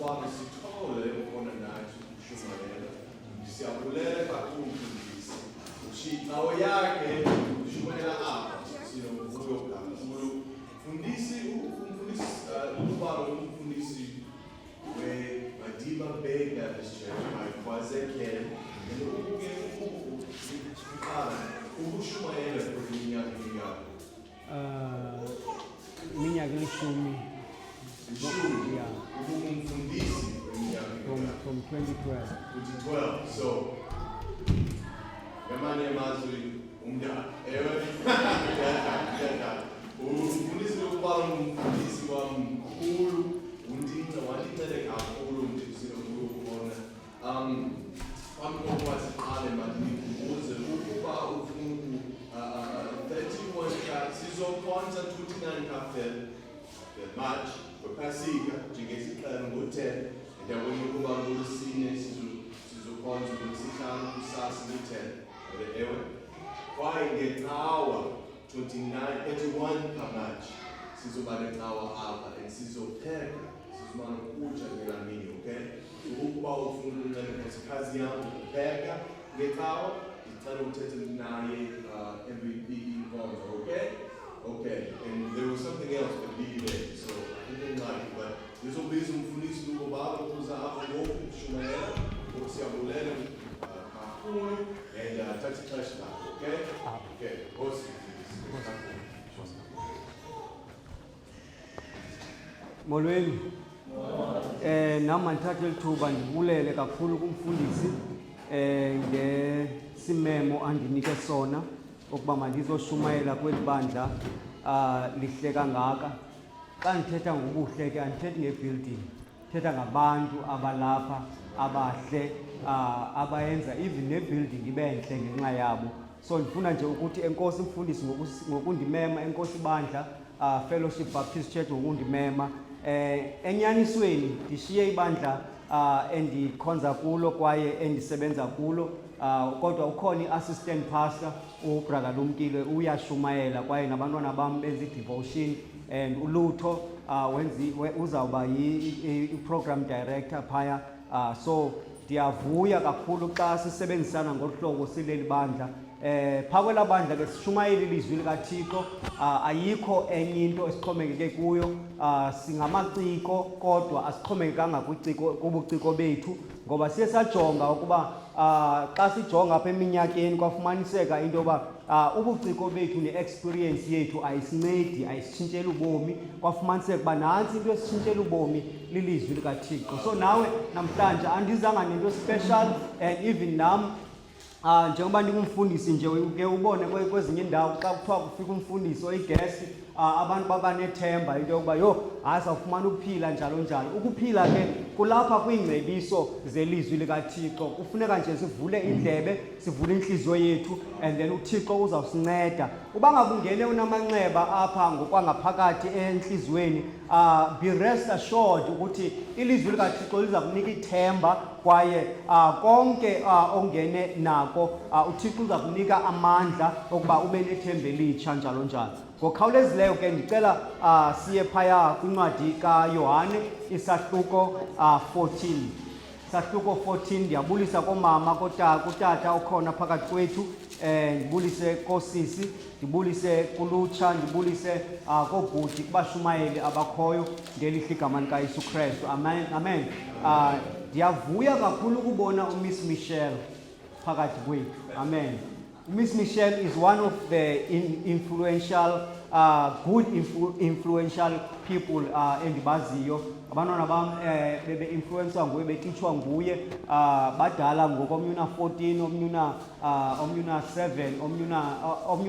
Lubabalo Sithole ukhona nathi ukushumayela. Siyabulela kakhulu mfundisi. Ushiya icawe yakhe ushumayela apha. Sinovuyo kakhulu. Mfundisi, umfundisi Lubabalo umfundisi we-Madiba Bay Baptist Church by KwaZakhele. And uke uqala ukushumayela kweminyaka emingaki? Iminyaka elishumi. Ishumi. Yeah. Ubungumfundisi kweminyaka emingaki? From 2012. 2012. So, ngamanye amazwi umdala. Ewe. Ngiyadlala, ngiyadlala. Umfundisi Lubabalo ngumfundisi wamkhulu. Undince wandincede kakhulu ndisinovuyo ukubona. Phambi kokuba siqale mandinikhumbuze ukuba ufuna 31 ka sizokhonza 29 ka March kwePasika njengesiqhelo ngo-10, endaweni yokuba ngolwesine sizokhonza ngolwesihlanu kusasa ngo-10, ewe. Kwaye ngecawa 29, 31 kaMarch sizoba necawa apha and sizopheka, sizoba nokutya ngelaa mini, okay? So ukuba ufuna ukunceda inkosikazi yam ukupheka ngecawa, ndicela uthethe naye every inkonzo, okay? Okay, and there was something else, but leave it, so ingxaki, but ndizobiza umfundisi Lubabalo ukuza apha ngoku ukushumayela. Ngoku siyabulela kakhulu and thatha ixesha lakho, okay? Okay, Nkosi mfundisi. Molweni. Nami mandithathe lithuba ndibulele kakhulu kumfundisi ngesimemo andinike sona ukuba mandizoshumayela kweli bandla lihle kangaka. Xa ndithetha ngobuhle ke andithethi ngebuilding, ndithetha ngabantu abalapha abahle, abayenza even nebuilding ibe ntle ngenxa yabo. So ndifuna nje ukuthi enkosi mfundisi ngokundimema, enkosi bandla Fellowship Baptist Church ngokundimema. Enyanisweni ndishiye ibandla endikhonza kulo kwaye endisebenza kulo, kodwa ukhona i-assistant pastor uBrother Lumkile uyashumayela kwaye nabantwana bam benza i-devotion and uLutho uzawuba i-program director phaya. So ndiyavuya kakhulu xa sisebenzisana ngolu hlobo sileli bandla. Phaa kwelaa bandla ke sishumayela ilizwi likaThixo, ayikho enye into esixhomekeke kuyo. Singamaciko kodwa asixhomekekanga kwiciko, kubuciko bethu, ngoba siye sajonga ukuba xa sijonga apha eminyakeni kwafumaniseka into yoba ubuciko bethu ne-experience yethu ayisincedi, ayisitshintsheli ubomi. Kwafumaniseka uba nantsi into esitshintshela ubomi, lilizwi likaThixo. So nawe namhlanje andizanga nento special, and even nam njengoba ndingumfundisi nje uke ubone kwezinye iindawo xa kuthiwa kufika umfundisi oyiguest, abantu baba nethemba into yokuba yho hayi sawufumana ukuphila njalo njalo. Ukuphila ke kulapha kwiingcebiso zelizwi likaThixo. Kufuneka nje sivule indlebe, sivule intliziyo yethu and then uThixo uzawusinceda. Uba ngaba ungene unamanxeba apha ngokwangaphakathi entliziyweni, be rest assured ukuthi ilizwi likaThixo liza kunika ithemba kwaye konke ongene nako, uThixo uza kunika amandla okuba ube nethemba elitsha njalo njalo. Ngokukhawulezileyo ke ndicela siye phaya kwincwadi kaYohane isahluko 14. Sahluko 14. Ndiyabulisa koomama, kutata okhona phakathi kwethu, ndibulise koosisi, ndibulise kulutsha, ndibulise koobhuti, kubashumayeli abakhoyo ngelihle igama likaYesu Krestu. Amen, amen. Ndiyavuya kakhulu ukubona uMiss Michelle phakathi kwethu. Amen. Miss Michelle is one of the influential, good influential people endibaziyo. Abantwana bam bebe-influenswa nguye, betitshwa nguye. Badala ngoku, omnye una-14, omnye una-7, omnye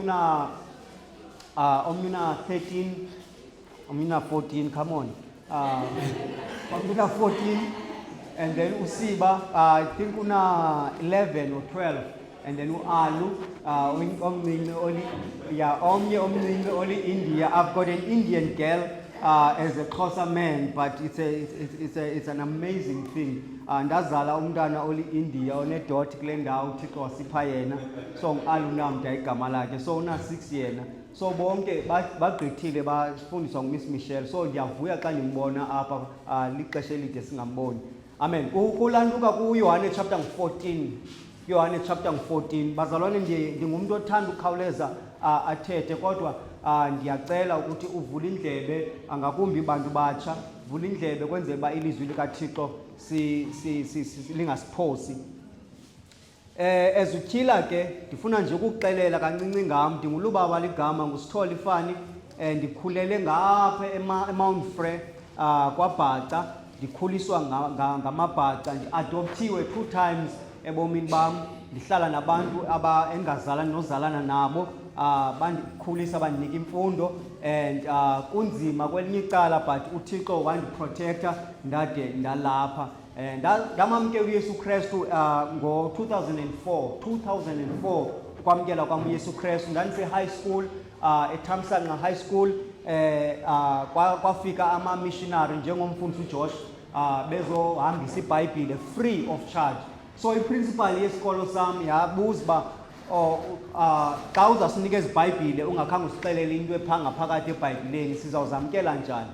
una-13, omnye una-14, come on. Omnye una-14 and then uSiba, I think una-11 or 12. And then uAlu, omncinci oli, yeah, omnye omncinci oli India. I've got an Indian girl. as a Xhosa man, but it's an amazing thing. Ndazala umntana oli-India onedot kule ndawo, uThixo wasipha yena. So ngu-Alunamda igama lakhe. So una-6 yena. So bonke bagqithile, bafundiswa nguMiss Michelle. So ndiyavuya xa ndimbona apha, lixesha elide singamboni. Amen. Kulantuka kuYohane chapter 14. Yohane chapter 14. Bazalwane, ndingumntu othanda ukukhawuleza athethe, kodwa ndiyacela ukuthi uvule indlebe, ngakumbi bantu batsha, vula indlebe kwenzela uba ilizwi likaThixo lingasiphosi. Ezutyhila ke, ndifuna nje ukukuxelela kancinci ngam. Ndingulubaba ligama nguSithole Ifani. Ndikhulele ngapha eMount Frere, kwaBhaca. Ndikhuliswa ngamaBhaca. Ndiadopthiwe 2 times ebomini bam. Ndihlala nabantu endingazalani nozalana nabo. Bandikhulisa, bandinika imfundo, and kunzima kwelinye icala, but uThixo wandiprotecta ndade ndalapha. Ndamamkela uYesu Kristu ngo-2004, 2004 ukwamkela kwam uYesu Kristu. Ndandise-high school, eThamsanqa High School. Kwafika ama-missionary njengomfundisi uJosh, bezohambisa iBhayibhile free of charge. So iprincipal yesikolo sam yabuza uba, oh, xa uzasinikeza iBhayibhile ungakhange usixelele into epha ngaphakathi eBhayibhileni, sizawuzamkela njani?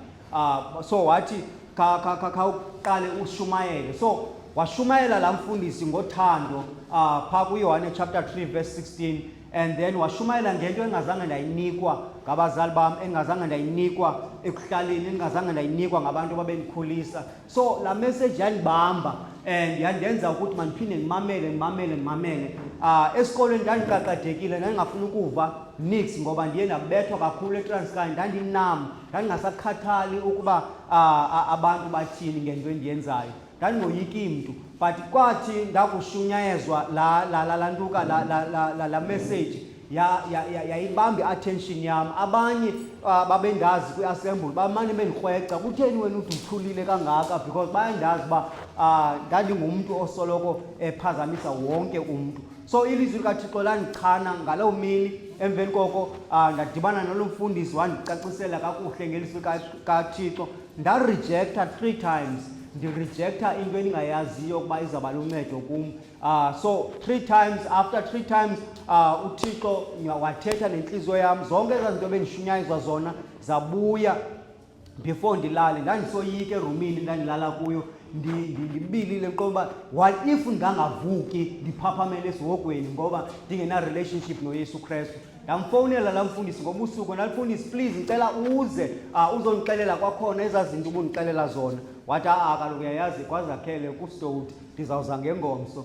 So wathi khawuqale ushumayele. So washumayela laa mfundisi ngothando, phaa kuYohane chapter 3 verse 16, and then washumayela ngento engazange ndayinikwa ngabazali bam, engazange ndayinikwa ekuhlaleni, engazange ndayinikwa ngabantu ababendikhulisa. So laa message yandibamba and yandenza ukuthi mandiphinde ndimamele, ndimamele, ndimamele. Esikolweni ndandiqaqadekile, ndandingafuni ukuva nix ngoba ndiye ndabethwa kakhulu eTranskei. Ndandinam, ndandingasakhathali ukuba abantu bathini ngento endiyenzayo, ndandingoyiki mntu. But kwathi ndakushunyayezwa la ntuka la message, yayibamba i-attention yam. Abanye babendazi kwi-assembly, bamane bendikrweca, kutheni wena ude uthulile kangaka? Because bayandazi uba ndandingumntu osoloko ephazamisa wonke umntu. So ilizwi likaThixo landichana ngaloo mini. Emveni koko ndadibana nalo mfundisi, wandicacisela kakuhle ngelizwi kaThixo. Ndarejecta 3 times, ndirejecta into endingayaziyo ukuba izawuba luncedo kum. So 3 times, after 3 times, uThixo wathetha nentliziyo yam. Zonke ezaa zinto bendishunyayezwa zona zabuya before ndilale. Ndandisoyika erumini ndandilala kuyo, ndibilile ngoba what if ndingangavuki ndiphaphamele esihogweni ngoba ndingena-relationship noYesu Kristu. Ndamfowunela laa mfundisi ngobusuku, ndalifundisi, please ndicela uze uzondixelela kwakhona ezaa zinto ubundixelela zona. Wathi, a-a kaloku uyayazi kwazakhele kustowuti, ndizawuza ngengomso.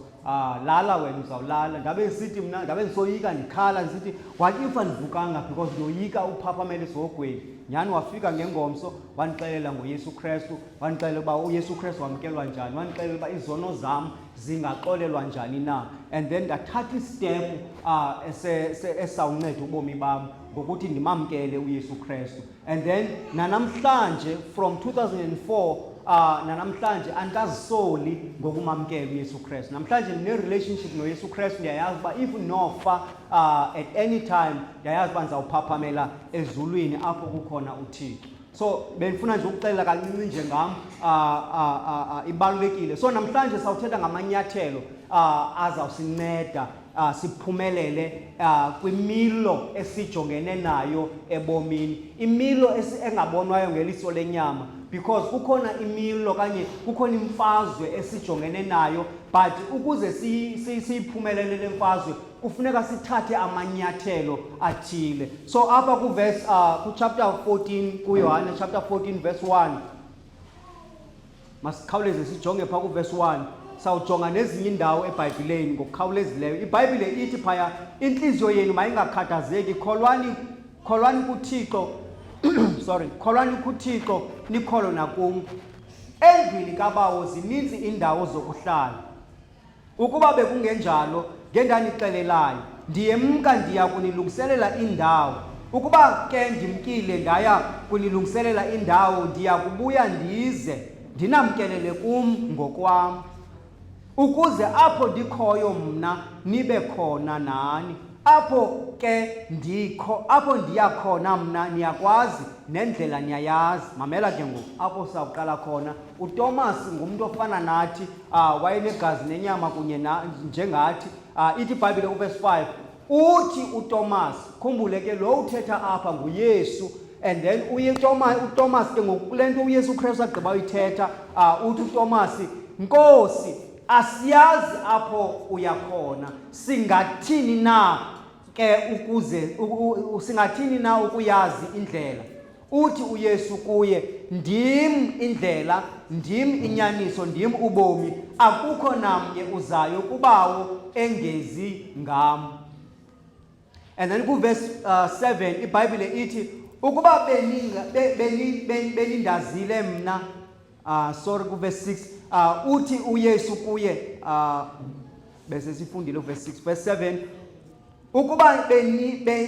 Lala wena, uzawulala. Ndabe ndisithi mna, ndabe ndisoyika, ndikhala ndisithi what if andivukanga because ndoyika uphaphamela esihogweni. Nyhani wafika ngengomso, wandixelela ngoYesu Kristu, wandixelela uba uYesu Kristu wamkelwa njani, wandixelela uba izono zam zingaxolelwa njani na. And then ndathatha istep esawunceda ubomi bam ngokuthi ndimamkele uYesu Kristu. And then nanamhlanje, from 2004, nanamhlanje andikazisoli ngokumamkela uYesu Kristu. Namhlanje ndine-relationship noYesu Kristu. Ndiyayazi uba if nofa at any time, ndiyayazi uba ndizawuphaphamela ezulwini apho kukhona uThixo. So bendifuna nje ukuxelela kancinci nje ngam, ibalulekile. So namhlanje sawuthetha ngamanyathelo azawusinceda siphumelele kwimilo esijongene nayo ebomini, imilo engabonwayo ngeliso lenyama, because kukhona imilo okanye kukhona imfazwe esijongene nayo, but ukuze siyiphumelele le mfazwe kufuneka sithathe amanyathelo athile. So apha kuverse, kuchapter 14, kuYohane chapter 14 verse 1, masikhawuleze sijonge phaa kuverse 1. Sawujonga nezinye iindawo eBhayibhileni ngokukhawulezileyo. IBhayibhile ithi phaya, intliziyo yenu mayingakhathazeki, kholwani, kholwani kuThixo, sorry, kholwani kuThixo, nikholo nakum. Endlwini kaBawo zininzi iindawo zokuhlala. Ukuba bekungenjalo, ngendanixelelayo. Ndiyemka ndiya kunilungiselela indawo. Ukuba ke ndimkile ndaya kunilungiselela indawo, ndiya kubuya ndize ndinamkelele kum ngokwam, ukuze apho ndikhoyo mna nibe khona nani. Apho ke ndikho, apho ndiya khona mna niyakwazi, nendlela niyayazi. Mamela ke ngoku apho sawuqala khona. UTomas ngumntu ofana nathi, wayenegazi nenyama kunye na, njengathi. Ithi iBhayibhile kuvesi 5, uthi uTomas, khumbule ke lo uthetha apha nguYesu, and then uye uTomas ke ngoku kule nto uYesu Kristu agqiba uyithetha, uthi uTomas, Nkosi, asiyazi apho uya khona, singathini na ke ukuze singathini na ukuyazi indlela? Uthi uYesu kuye, ndim indlela, ndim inyaniso, ndim ubomi, akukho namnye uzayo kuBawo engezi ngam. And then kuvesi 7 iBhayibhile ithi ukuba benindazile mna, sorry, kuvesi 6, uthi uYesu kuye, bese sifundile uvesi 6, verse 7, ukuba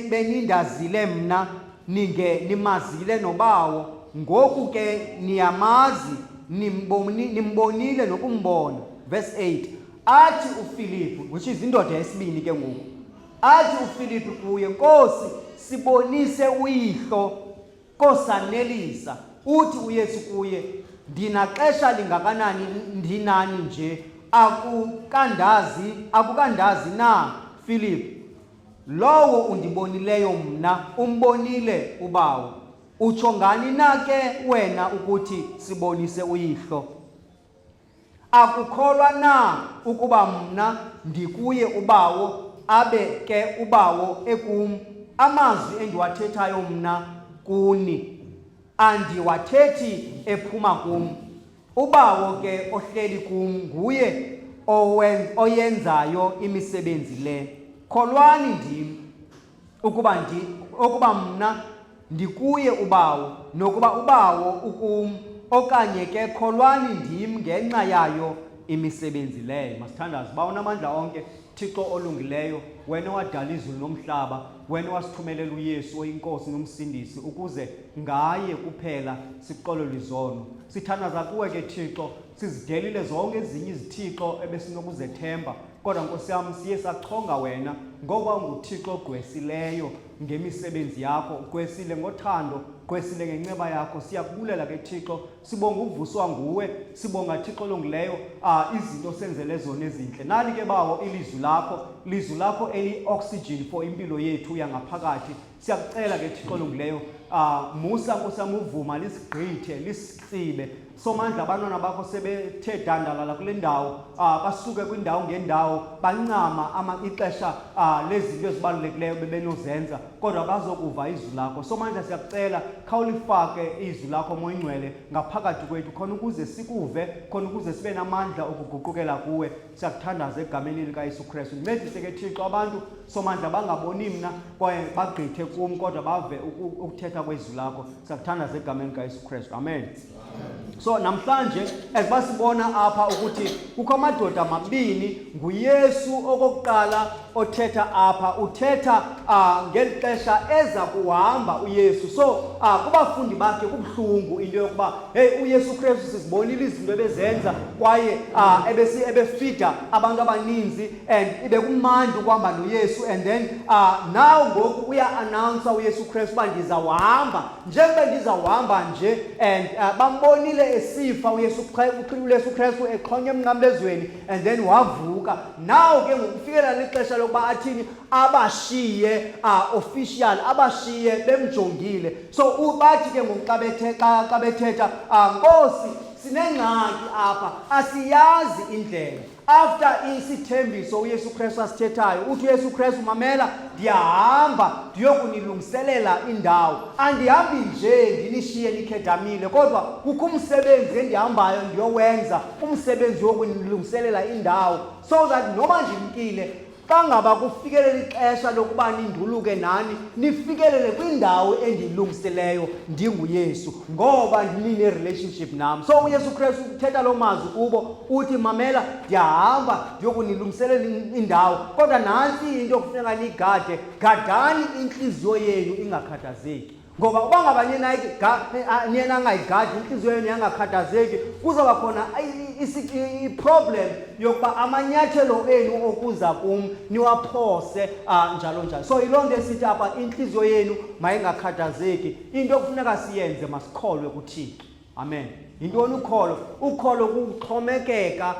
benindazile mna, ninge nimazile noBawo, ngoku ke niyamazi, nimbonile nokumbona. Verse 8, athi uFilipu, which is indoda yesibini ke ngoku, athi uFilipu kuye, Nkosi, sibonise uyihlo, kosanelisa. Uthi uYesu kuye, ndinaxesha lingakanani ndinani nje, akukandazi na, Filipu? Lowo undibonileyo mna umbonile uBawo. Utsho ngani na ke wena ukuthi sibonise uyihlo? Akukholwa na ukuba mna ndikuye uBawo, abe ke uBawo ekum? Amazwi endiwathethayo mna kuni andiwathethi ephuma kum. UBawo ke ohleli kum nguye oyenzayo imisebenzi le. Kholwani ndim ukuba mna ndikuye uBawo, nokuba uBawo ukum, okanye ke kholwani ndim ngenxa yayo imisebenzi leyo. Masithandaze. Bawo namandla onke, Thixo olungileyo, wena owadala izulu nomhlaba, wena owasithumelela uYesu oyiNkosi noMsindisi, ukuze ngaye kuphela sixolelwe izono. Sithandaza kuwe ke Thixo, sizidelile zonke ezinye izithixo ebesinokuzethemba, kodwa Nkosi yam siye sachonga wena ngoba unguThixo ogqwesileyo ngemisebenzi yakho, ugqwesile ngothando, ugqwesile ngenceba yakho. Siyakubulela ke Thixo, sibonga ukuvuswa nguwe, sibonga Thixo olungileyo, izinto osenzele zona ezintle. Nali ke Bawo ilizwi lakho, lizwi lakho eliyi-oxygen for impilo yethu yangaphakathi. Siyakucela ke Thixo olungileyo, musa Nkosi yam uvuma lisigqithe, lisitsibe. Somandla, abantwana bakho sebethe dandalala kule ndawo, basuke kwindawo ngendawo, bancama ixesha lezinto ezibalulekileyo bebenozenza, kodwa bazokuva izwi lakho. Somandla, siyakucela khawulifake izwi lakho Moya Oyingcwele ngaphakathi kwethu, khona ukuze sikuve, khona ukuze sibe namandla okuguqukela kuwe. Siyakuthandaza egameni likaYesu Kristu. Ncedise ke Thixo abantu Somandla bangaboni mna kwaye bagqithe kum, kodwa bave ukuthetha kwezwi lakho. Siyakuthandaza egameni likaYesu Kristu. Amen. So namhlanje as basibona apha ukuthi kukho amadoda amabini, nguYesu okokuqala othetha apha, uthetha ngeli xesha eza kuhamba uYesu. So kubafundi bakhe kubuhlungu into yokuba hey, uYesu Kristu sizibonile izinto ebezenza, kwaye ebefida abantu abaninzi and ibekumandi ukuhamba noYesu, and then now ngoku uya-announce uYesu Kristu uba ndizawuhamba, njengoba ndizawuhamba nje, and bambonile esifa uYesu Kristu exhonywa emnqamlezweni, and then wavuka. Now ke ngokufikela lixesha lokuba athini, abashiye official, abashiye bemjongile. So bathi ke ngoku xa bethetha, Nkosi, sinengxaki apha, asiyazi indlela. After isithembiso uYesu Kristu asithethayo, uthi uYesu Kristu, mamela, ndiyahamba ndiyokunilungiselela indawo. Andihambi nje ndinishiye nikhedamile, kodwa kukho umsebenzi endihambayo ndiyowenza, umsebenzi wokunilungiselela indawo, so that noba ndimkile, xa ngaba kufikelela ixesha lokuba ninduluke nani, nifikelele kwindawo endiyilungisileyo ndinguYesu, ngoba nine-relationship nam. So uYesu Kristu uthetha loo mazwi kubo, uthi mamela, ndiyahamba ndiyokunilungiselela indawo, kodwa nantsi into okufuneka niyigade, gadani intliziyo yenu ingakhathazeki. Ngoba uba ngaba niye nangayigadi intliziyo yenu yangakhathazeki, kuzawuba khona iproblem yokuba amanyathelo enu okuza kum niwaphose njalo njalo. So yiloo nto esithi apha intliziyo yenu mayingakhathazeki. Into ekufuneka siyenze, masikholwe kuThixo. Amen. Yintoni ukholo? Ukholo kukuxhomekeka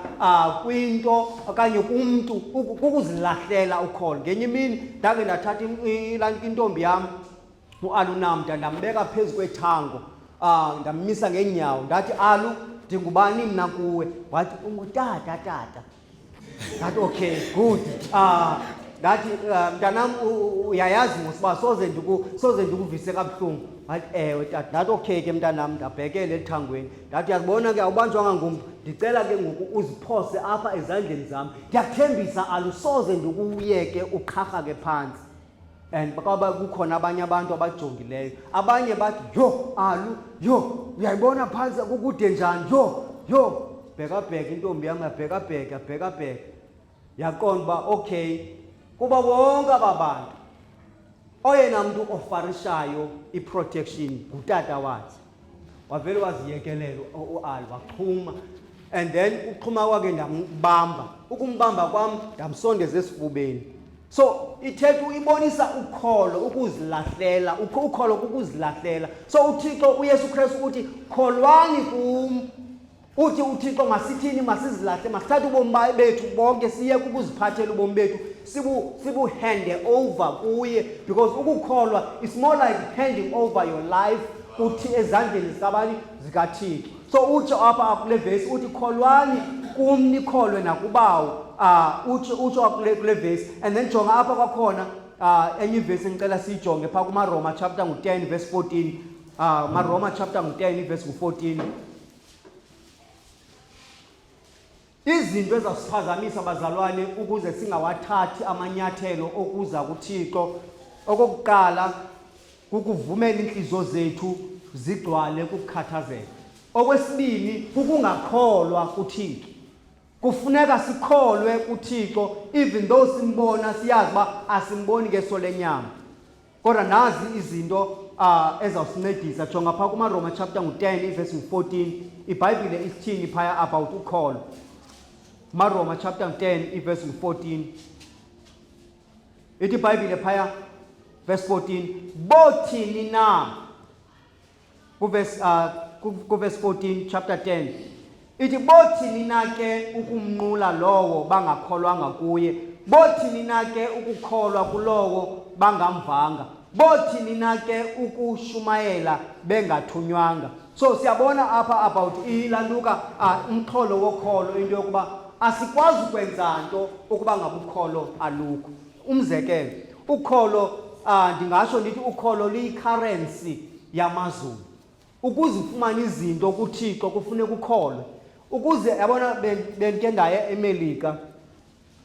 kwinto okanye kumntu, kukuzilahlela ukholo. Ngenye imini ndake ndathatha intombi yam uAlunamda, ndambeka phezu kwethango, ndammisa ngeenyawo, ndathi, Alu, ndingubani mna kuwe? Wathi, ungutata, tata. Ndathi, okay, good. Ndathi, mntanam, uyayazi mos uba soze ndikuvise kabuhlungu. Wathi, ewe tata. Ndathi, okay ke mntanam, ndabhekele ethangweni. Ndathi, uyazibona ke awubanjwanga ngumntu, ndicela ke ngoku uziphose apha ezandleni zam. Ndiyakuthembisa Alu, soze ndikuyeke uqharhake phantsi. And kwaba kukhona abanye abantu abajongileyo, abanye bathi, yho Alu, yho uyayibona phantsi kukude njani, yho yho. Bhekabheka intombi yam, yabhekabheka, yabhekabheka, yaqonda uba okay, kuba bonke aba bantu oyena mntu ofarishayo i-protection ngutata wakhe. Wavele waziyekelela uAlu, waxhuma. And then ukuxhuma kwakhe ndambamba, ukumbamba kwam ndamsondeza esifubeni. So ithetha ibonisa ukholo, ukuzilahlela, ukholo kukuzilahlela. So uThixo uYesu Kristu uthi kholwani kum. Uthi uThixo masithini, masizilahle, masithathe ubomi bethu bonke, siye kukuziphathela ubomi bethu, sibuhande over kuye, because ukukholwa is more like handing over your life uthi ezandleni zikabani, zikaThixo. So utsho apha kule vesi uthi kholwani kum nikholwe nakubawo. Utsho kule vesi. And then jonga apha kwakhona, enye ivesi engicela siyijonge phaa kumaRoma chapter ngu-10 verse 14. MaRoma chapter ngu-10 verse ngu-14. Izinto ezasiphazamisa bazalwane ukuze singawathathi amanyathelo okuza kuThixo, okokuqala kukuvumela iintliziyo zethu zigcwale kukukhathazeka. Okwesibini kukungakholwa kuThixo. Kufuneka sikholwe kuThixo even though simbona, siyazi uba asimboni ngeso lenyama. Kodwa nazi izinto ezawusincedisa. Jonga phaa kumaRoma chapter ngu-10 ivesi ngu-14, iBhayibhile isithini phaya about ukholo. MaRoma chapter ngu-10 ivesi ngu-14, ithi iBhayibhile phaya verse 14, bothini na? Kuvesi 14 chapter 10 ithi, bothini na ke ukumnqula lowo bangakholwanga kuye? Bothini na ke ukukholwa kulowo bangamvanga? Bothini na ke ukushumayela bengathunywanga? So siyabona apha about ilantuka, umxholo wokholo, into yokuba asikwazi ukwenza nto ukuba ngaba ukholo alukho. Umzekelo, ukholo, ndingasho ndithi ukholo luyicurrency yamazulu. Ukuze ufumane izinto kuThixo kufuneka ukholwe. Ukuze yabona, bendike ndaya eMelika,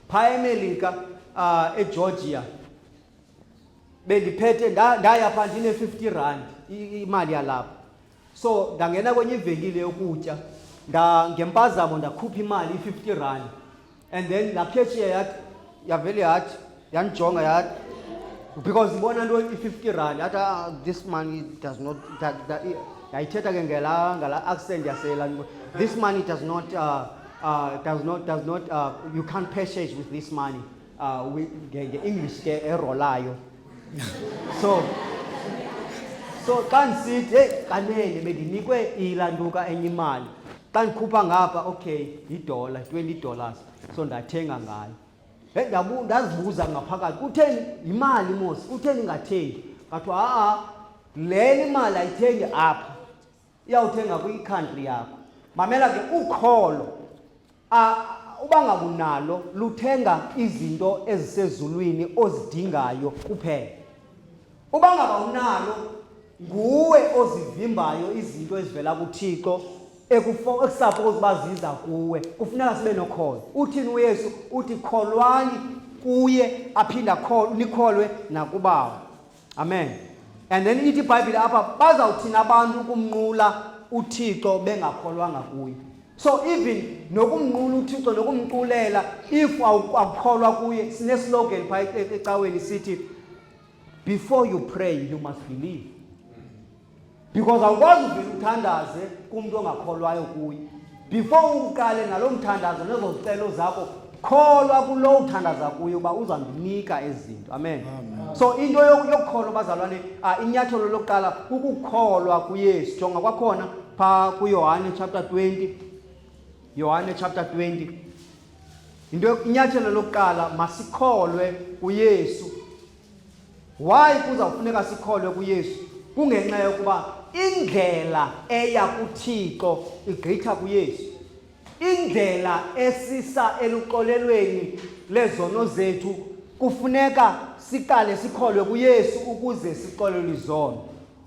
phaa eMelika, eGeorgia, bendiphethe ndaya phaa ndine-50 rand, imali yalapha. So ndangena kwenye ivenkile yokutya, ngempazamo ndakhupha imali i-50 rand, and then laa cashier yathi, yavele yathi, yandijonga yathi, because ibona ntoni i-50 rand, yathi, this money does not, that, that, yayithetha ke ngela accent yasela, this money does not, does not, does not, you can't purchase with this money, nge-English ke erolayo. So xa ndisithi, hey, kanene bendinikwe ilantuka enye imali, xa ndikhupha ngapha, okay, yidola, $20, so ndathenga ngayo. Hey, ndazibuza ngaphakathi, kutheni yimali mos, kutheni ingathengi? Ngathiwa ha-a, lena imali ayithengi apha, iyawuthenga kwi-country yakho. Mamela ke, ukholo uba ngabunalo luthenga izinto ezisezulwini ozidingayo kuphela. Uba ngaba unalo, nguwe ozivimbayo izinto ezivela kuThixo ekusuppose uba ziza kuwe. Kufuneka sibe nokholo. Uthini uYesu? Uthi kholwani kuye, aphinde nikholwe nakubawo. Amen. And then ithi iBhayibhile apha, bazawuthina abantu ukumnqula uThixo bengakholwanga kuye. So even nokumnqula uThixo, nokumculela, if awukholwa kuye, sineslogan phaa ecaweni sithi, before you pray you must believe. Because awukwazi uvele uthandaze kumntu ongakholwayo kuye. Before uqale naloo mthandazo nezo zicelo zakho, kholwa kulo uthandaza kuye uba uzandinika ezi zinto. Amen. Amen. So into yokukholwa bazalwane, inyathelo lokuqala kukukholwa kuYesu. Jonga kwakhona phaa kuYohane chapter 20. Yohane chapter 20. Into inyathelo lokuqala masikholwe kuYesu. Why kuzawufuneka sikholwe kuYesu? Kungenxa yokuba indlela eya kuThixo igqitha kuYesu. Indlela esisa eluxolelweni lezono zethu kufuneka siqale sikholwe kuYesu ukuze sixolelwe izono.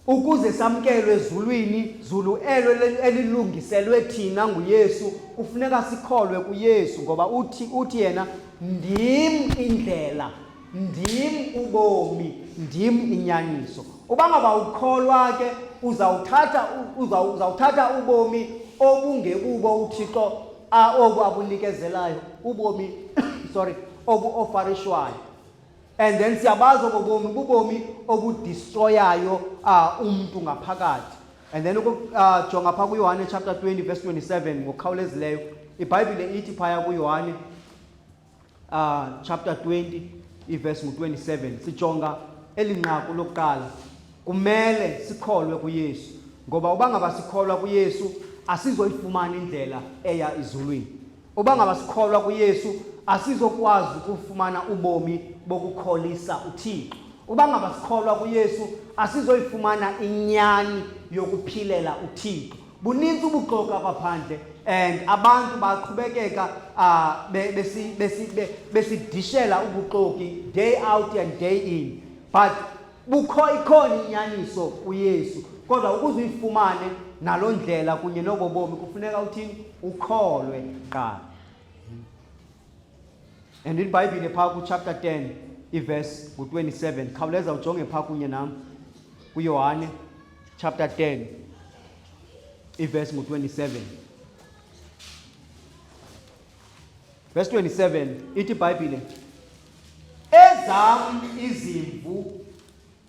Ukuze samkelwe ezulwini, zulu elo elilungiselwe thina nguYesu, kufuneka sikholwe kuYesu ngoba uthi uthi yena ndim indlela, ndim ubomi, ndim inyaniso. Uba ngaba ukholwa ke uzawuthatha uzawuthatha ubomi obungebubo uThixo obu abunikezelayo, ubomi sorry, obuofarishwayo. And then siyabazi obo bomi bubomi obudistroyayo umntu ngaphakathi. And then jonga phaa kuYohane chapter 20 verse 27 ngokukhawulezileyo. IBhayibhile ithi phaya kuYohane chapter 20 iverse ngu-27, sijonga eli nqaku lokuqala. Kumele sikholwe kuYesu, ngoba uba ngaba sikholwa kuYesu asizoyifumana indlela eya ezulwini. Uba ngaba sikholwa kuYesu asizokwazi ukufumana ubomi bokukholisa uThixo. Uba ngaba sikholwa kuYesu asizoyifumana inyani yokuphilela uThixo. Buninzi ubuxoki apha phandle and abantu baqhubekeka besidishela ubuxoki day out and day in, but bukho ikhona inyaniso kuYesu, kodwa ukuze uyifumane naloo ndlela kunye nobo bomi kufuneka uthini? Ukholwe kuqala. And iBhayibhile phaa kuchapter 10 iverse ngu-27, khawuleza ujonge phaa kunye nam kuYohane chapter 10 iverse ngu-27. Verse 27 ithi iBhayibhile, ezam izimvu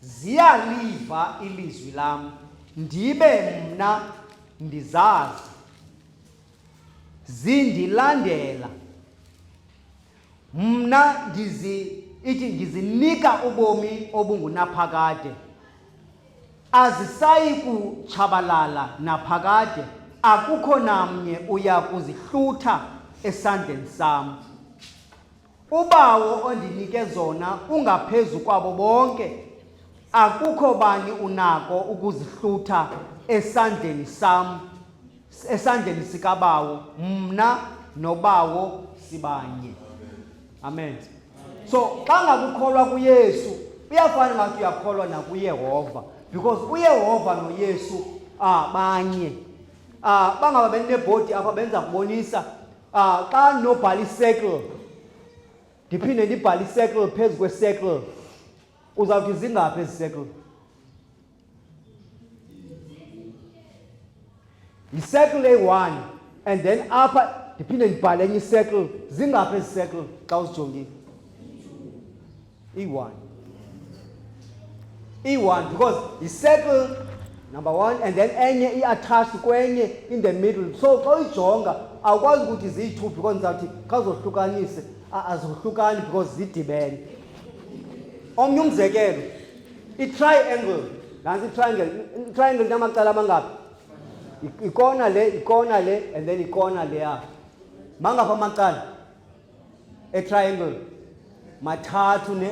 ziyaliva ilizwi lam, ndibe mna ndizazi, zindilandela. Mna ndizi ithi ndizinika ubomi obungunaphakade, azisayi kutshabalala naphakade, akukho namnye uya kuzihlutha esandleni sam. UBawo ondinike zona ungaphezu kwabo bonke, akukho bani unako ukuzihlutha esandleni sam, esandleni sikaBawo. Mna noBawo sibanye. Amen. So xa ngakukholwa kuYesu uyafana ngathi uyakholwa nakuYehova, because uYehova noYesu banye. Bangaba benebhodi apha benza kubonisa xa ndinobhala i-circle ndiphinde ndibhale i-circle phezu kwe-circle, uzawuthi zingaphi ezi circle? Yi-circle eyi-1 and then apha ndiphinde ndibhale enye i-circle, zingaphi ezi circle xa uzijongile? Iyi-1. Iyi-1 because yi-circle number 1 and then enye i-attached kwenye in the middle. So xa uyijonga awukwazi ukuthi ziyi-2 because ndizawuthi khawuzohlukanise, azohlukani because zidibene. Omnye umzekelo, i-triangle, nantsi i-triangle, i-triangle inamacala amangaphi? Ikona le, ikona le, and then ikona leya. Mangaphi amacala e-triangle? Mathathu ne.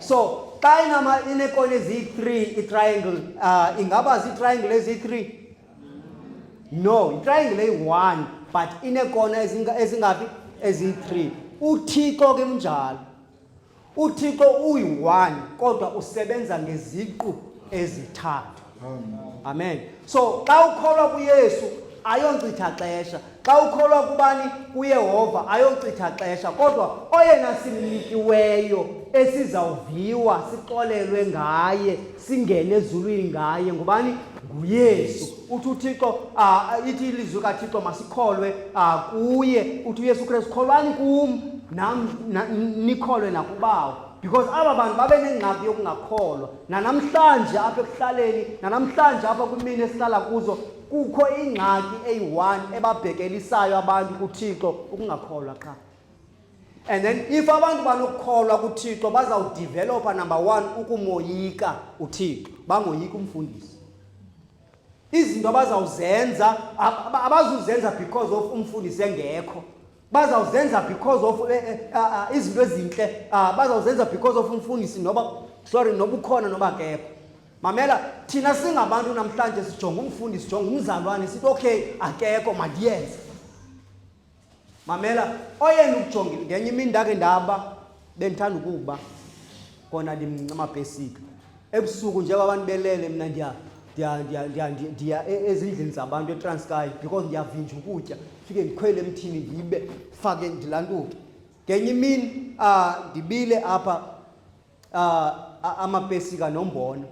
So xa ineekona eziyi-3 i-triangle, ingaba zii-triangle eziyi-3? No, i-triangle eyi-1 but ineekona ezingaphi? Eziyi-3. UThixo ke unjalo. UThixo uyi-1 kodwa usebenza ngeziqu ezithathu. Amen. So xa ukholwa kuYesu ayonkcitha xesha. Xa ukholwa kubani? KuYehova ayonkcitha xesha, kodwa oyena simnikiweyo esizawuviwa sixolelwe ngaye singene ezulwini ngaye ngubani? NguYesu. Uthi uThixo, ithi ilizwi kaThixo masikholwe kuye. Uthi uYesu Kristu, kholwani kum nam nikholwe nakuBawo. Because aba bantu babe nengxaki yokungakholwa. Nanamhlanje apha ekuhlaleni, nanamhlanje apha kwimini esihlala kuzo, kukho ingxaki eyi-one ebabhekelisayo abantu kuThixo, ukungakholwa qha. And then if abantu banokukholwa kuThixo, bazawudevelopa number one ukumoyika uThixo, bangoyiki umfundisi. Izinto abazawuzenza abazuzenza because of umfundisi engekho, bazawuzenza because of izinto ezintle, bazawuzenza because of umfundisi noba, sorry, noba ukhona noba akekho. Mamela, thina singabantu namhlanje sijonga umfundisi, sijonga umzalwane, sithi okay akekho mandiyenze. Mamela, oyena ukujongile ngenye imini ndake ndaba bendithanda ukuba kona ndimncinci amapesika ebusuku njengoba abantu belele, mna ndiya ezindlini zabantu eTranskei because ndiyavinja ukutya, fike ndikhwele emthini ndibe fake ndilantuke. Ngenye imini ndibile apha amapesika nombona,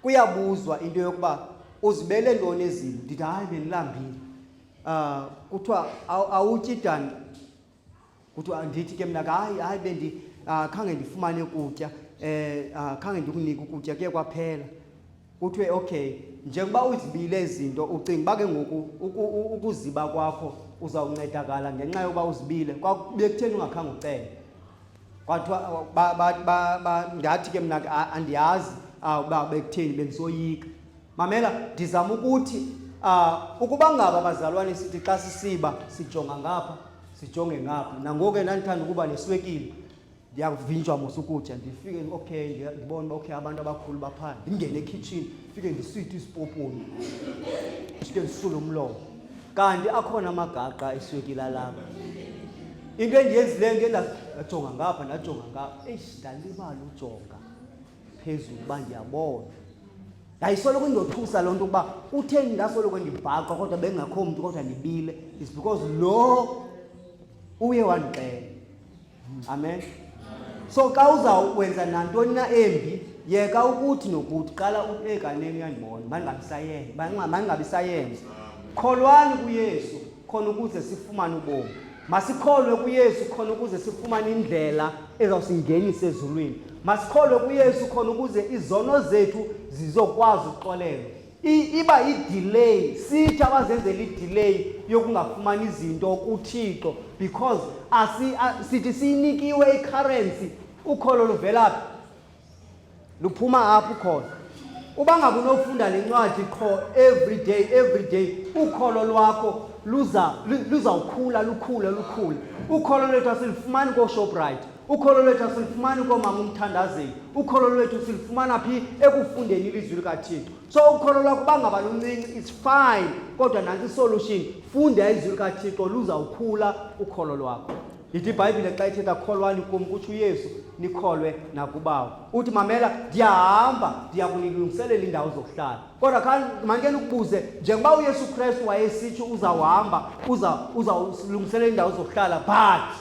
kuyabuzwa into yokuba uzibele ntoni ezini, ndithi hayi bendilambile. Kuthiwa awutyi dani, kuthiwa ndithi ke mna hayi hayi bendi khange ndifumane kutya, khange ndikunike ukutya kuye kwaphela. Kuthiwe okay, njengoba uzibile izinto ucinga uba ke ngoku ukuziba kwakho uzawuncedakala ngenxa yokuba uzibile, bekutheni ungakhange ucele? Kwathiwa ndathi ke mna andiyazi uba bekutheni, bendisoyika. Mamela, ndizama ukuthi ukuba ngaba bazalwane sithi xa sisiba sijonga ngapha sijonge ngapha, nangoku ke ndandithanda ukuba neswekile, ndiyakuvinjwa mos ukutya, ndifike okay ndibone uba okay abantu abakhulu baphaa, ndingene ekhitshini ndifike ndisithe isipoponi ndifike ndisule umlomo, kanti akhona amagaqa eswekile alapha. Into endiyenzileyo ndiye ndajonga ngapha ndajonga ngapha, eish ndalibala ujonga phezulu uba ndiyabona. Yayisoloko indothusa loo nto ukuba kutheni ndasoloko ndibhaqwa kodwa bengakho mntu kodwa ndibile. It's because lo uye wandixela. Amen. So xa uzawukwenza nantoni na embi, yeka ukuthi nokuthi, qala uthi ekaneni uyandibona, mandingabi sayenza. Kholwani kuYesu khona ukuze sifumane ubomi. Masikholwe kuYesu khona ukuze sifumane indlela ezawusingenisa ezulwini. Masikholwe kuYesu khona ukuze izono zethu zizokwazi ukuxolelwa. Iba yi-delay, sithi abazenzela i-delay yokungafumani izinto kuThixo because sithi siyinikiwe i-currency. Ukholo luvela phi? Luphuma apho ukholo. Uba ngaba unofunda le ncwadi qho every day, every day, ukholo lwakho luzawukhula, lukhule, lukhule. Ukholo lwethu asilufumani kooShoprite, ukholo lwethu asilufumani koomama umthandazeli, ukholo lwethu silufumana phi? Ekufundeni ilizwi likaThixo. So ukholo lwakho uba ngaba luncinci, it's fine, kodwa nantsi isolution, funda ilizwi likaThixo, luzawukhula ukholo lwakho. Ithi iBhayibhile xa ithetha kholwani kum, kutsho uYesu, nikholwe nakuBawo. Uthi mamela, ndiyahamba ndiya kunilungiselela iindawo zokuhlala. Kodwa mandike ndikubuze, njengoba uYesu Krestu wayesitsho uzawuhamba, uzawulungiselela iindawo zokuhlala, but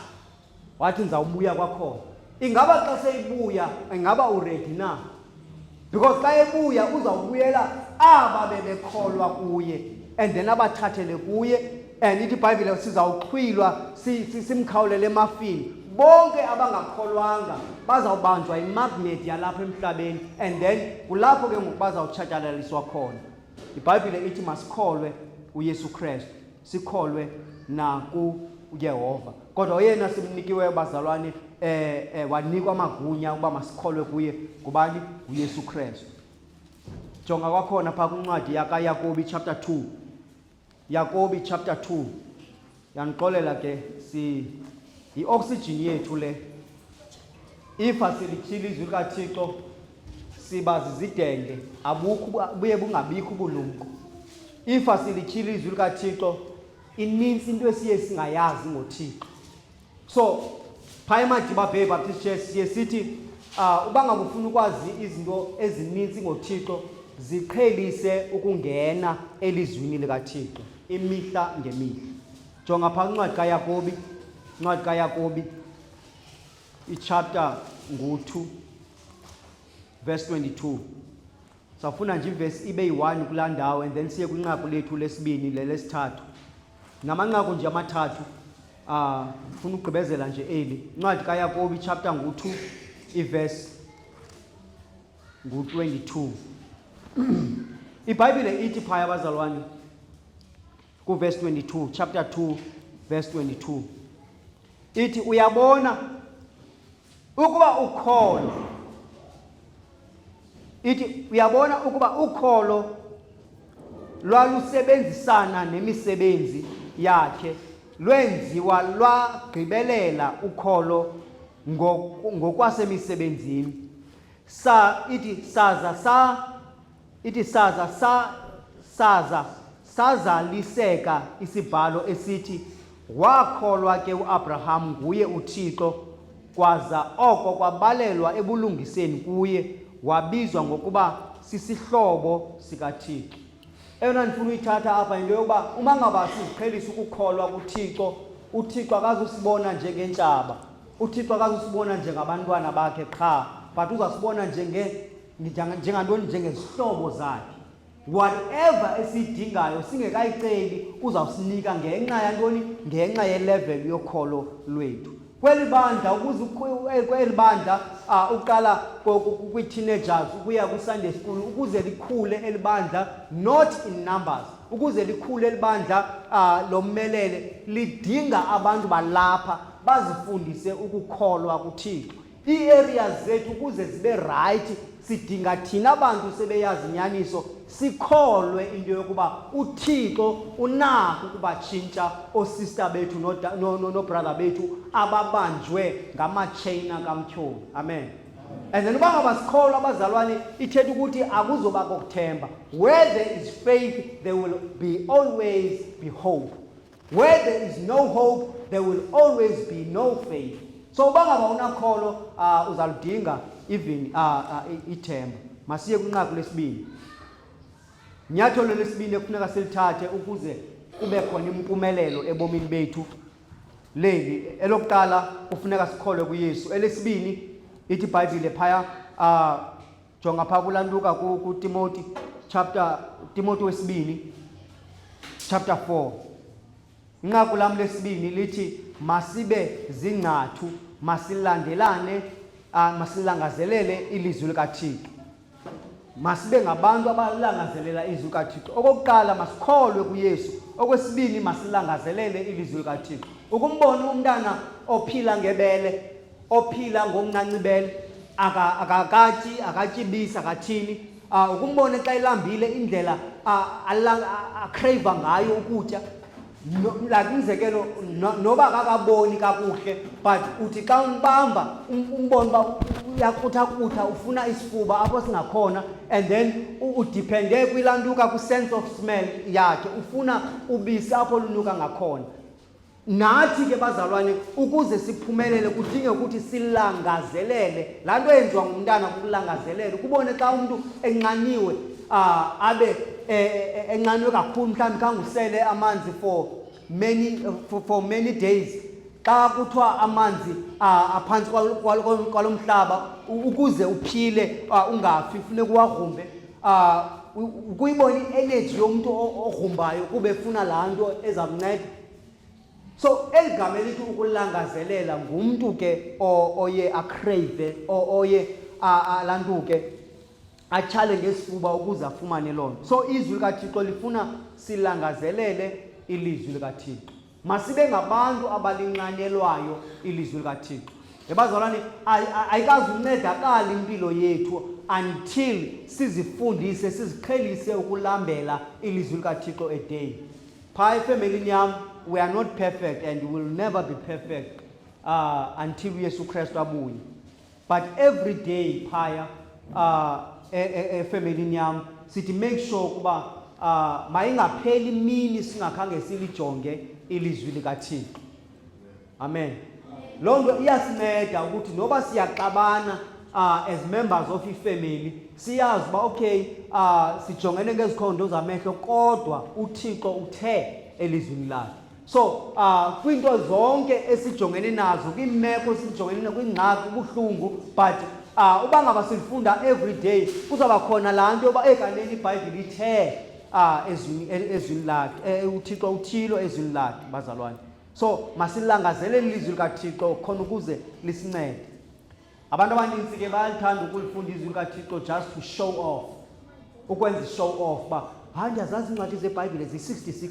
wathi ndizawubuya kwakhona. Ingaba xa seyibuya, ingaba uready na? Because xa ebuya uzawubuyela aba bebekholwa kuye and then abathathele kuye. And ithi iBhayibhile sizawuxhwilwa simkhawulele emafini. Bonke abangakholwanga bazawubanjwa imagnet yalapha emhlabeni and then kulapho ke ngoku bazawutshatyalaliswa khona. IBhayibhile ithi masikholwe uYesu Krestu, sikholwe nakuYehova. Kodwa oyena simnikiweyo bazalwane, wanikwa amagunya ukuba masikholwe kuye ngubani? NguYesu Krestu. Jonga kwakhona phaa kwincwadi yakaYakobi chapter 2. Yakobi chapter 2. Yanixolela ke, si yi-oxygen yethu le. If asilityhili izwi likaThixo siba zizidenge, abukho buye bungabikho ubulumko. If asilityhili izwi likaThixo, inintsi into esiye singayazi ngoThixo. So phaya eMadiba Bay Baptist Church siye sithi uba ngaba ufuna ukwazi izinto ezinintsi ngoThixo, ziqhelise ukungena elizwini likaThixo imihla ngemihla. Jonga phaa kwincwadi kaYakobi, incwadi kaYakobi ichapter ngu-2 verse 22. Sawufuna nje ivesi ibe yi-1 kulaa ndawo and then siye kwinqaku lethu lesibini lelesithathu. Namanqaku nje amathathu, funa ukugqibezela nje eli. Incwadi kaYakobi chapter ngu-2 Ivesi ngu-22. IBhayibhile ithi phaya, bazalwane, kuvesi 22, chapter 2 verse 22, ithi uyabona ukuba ukholo, ithi uyabona ukuba ukholo lwalusebenzisana nemisebenzi yakhe, lwenziwa lwagqibelela ukholo ngokwasemisebenzini. Sa ithi saza sa ithi saza sa saza sazaliseka isibhalo esithi, wakholwa ke uAbraham nguye uThixo, kwaza oko kwabalelwa ebulungiseni kuye, wabizwa ngokuba sisihlobo sikaThixo. Eyona ndifuna uyithatha apha yinto yokuba uma ngaba siziqhelisa ukukholwa kuThixo, uThixo akazusibona njengeentshaba, uThixo akazusibona njengabantwana bakhe qha, but uzasibona njengantoni? Njengezihlobo zakhe. Whatever esiyidingayo singekayiceli uzawusinika ngenxa yantoni? Ngenxa yelevel yokholo lwethu. Kweli bandla, ukuze kweli bandla uqala kwii-teenagers ukuya kwi-Sunday school, ukuze likhule eli bandla, not in numbers, ukuze likhule eli bandla lomelele, lidinga abantu balapha bazifundise ukukholwa kuThixo. Ii-areas zethu ukuze zibe rayithi, sidinga thina bantu sebeyazi inyaniso sikholwe into yokuba uThixo unako ukubatshintsha oosista bethu noobrother bethu ababanjwe ngamatsheyina kamtyholi. Amen. And then uba ngaba sikholwa, abazalwane, ithetha ukuthi akuzoba kokuthemba. Where there is faith, there will be always be hope. Where there is no hope, there will always be no faith. So uba ngaba unakholo, uzaludinga even ithemba. Masiye kwinqaku lesibini. Nyathelo lesibini ekufuneka silithathe ukuze kube khona impumelelo ebomini bethu leli. Elokuqala, kufuneka sikholwe kuYesu. Elesibini, ithi iBhayibhile phaya, jonga phaa kulantuka kuTimoti chapter, Timoti wesibini chapter 4. Inqaku lam lesibini lithi masibe zingcathu, masilandelane, masilangazelele ilizwi likaThixo. Masibe ngabantu abalangazelela izwi likaThixo. Okokuqala, masikholwe kuYesu. Okwesibini, masilangazelele ilizwi likaThixo. Ukumbona umntana ophila ngebele, ophila ngomncancibele, akakatyi, akatyibisi, akathini, ukumbona xa elambile, indlela acrave ngayo ukutya, no, like umzekelo, noba akakaboni kakuhle, but uthi xa umbamba umbone uba uyakruthakutha, ufuna isifuba apho singakhona, and then udepende kwilantuka, kwi-sense of smell yakhe, ufuna ubisi apho lunuka ngakhona. Nathi ke bazalwane, ukuze siphumelele kudinge ukuthi silangazelele laa nto yenziwa ngumntana, kukulangazelela. Ukubone xa umntu enxaniwe, abe enxaniwe kakhulu, mhlawumbi khangusele amanzi for many days, xa kuthiwa amanzi aphantsi kwalo mhlaba, ukuze uphile, ungafi, funeka uwagrumbe. Ukuyibona i-energy yomntu ogrumbayo kube efuna laa nto ezamnceda. So eli gama elithi ukulangazelela ngumntu ke oye acrave, oye laa nto ke atshale ngesifuba ukuze afumane loo nto. So izwi likaThixo lifuna silangazelele ilizwi likaThixo. Masibe ngabantu abalinxanelwayo ilizwi likaThixo. Ebazalwane, ayikazi uncedakala impilo yethu until sizifundise, siziqhelise ukulambela ilizwi likaThixo a day. Phaa efemelini yam, we are not perfect and we will never be perfect until uYesu Kristu abuye, but every day phaya efemelini yam sithi make sure ukuba mayingapheli imini singakhange silijonge ilizwi likaThixo. Amen. Loo nto iyasinceda ukuthi noba siyaxabana as members of ifamily, siyazi uba okay, sijongene ngezikhondo zamehlo, kodwa uThixo uthe elizwini lakhe. So kwiinto zonke esijongene nazo, kwiimeko esijongene nazo, kwiingxaki, ubuhlungu, but uba ngaba silifunda every day, kuzawuba khona laa nto yoba ekaneni iBhayibhile ithe ezwini lakhe, uThixo uthilo ezwini lakhe, bazalwane. So masilangazelele ilizwi likaThixo khona ukuze lisincede. Abantu abanintsi ke bayalithanda ukulifunda izwi likaThixo just to show off, ukwenza i-show off uba hayi ndiyazazi iincwadi zeBhayibhile ziyi-66,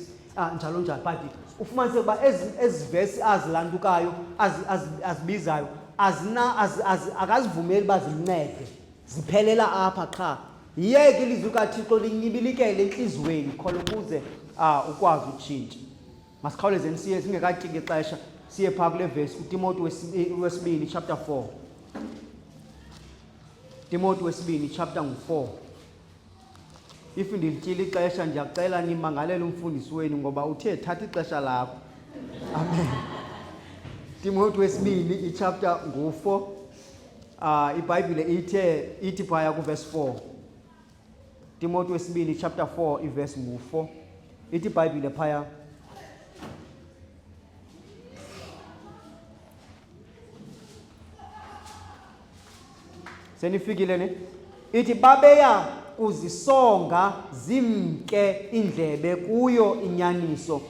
njalo njalo, but ufumanise ukuba ezi vesi azilantukayo, azibizayo, akazivumeli uba zimncede, ziphelela apha qha. Yiyeke ilizwi likaThixo linyibilikele entliziyweni khona ukuze ukwazi utshintsha. Masikhawulezeni siye singekatyiki ixesha, siye phaa kule vesi uTimoti wesibini chapter 4. Timoti wesibini chapter ngu-4. If ndilityile ixesha ndiyacela nimangalele umfundisi wenu ngoba uthe thatha ixesha lakho. Amen. Timoti wesibini ichapter ngu-4. IBhayibhile ithi phaya kuverse 4. Timoti wesibini chapter 4 iverse ngu-4. Ithi iBhayibhile phaya, senifikile ne? Ithi babeya kuzisonga zimke indlebe kuyo inyaniso,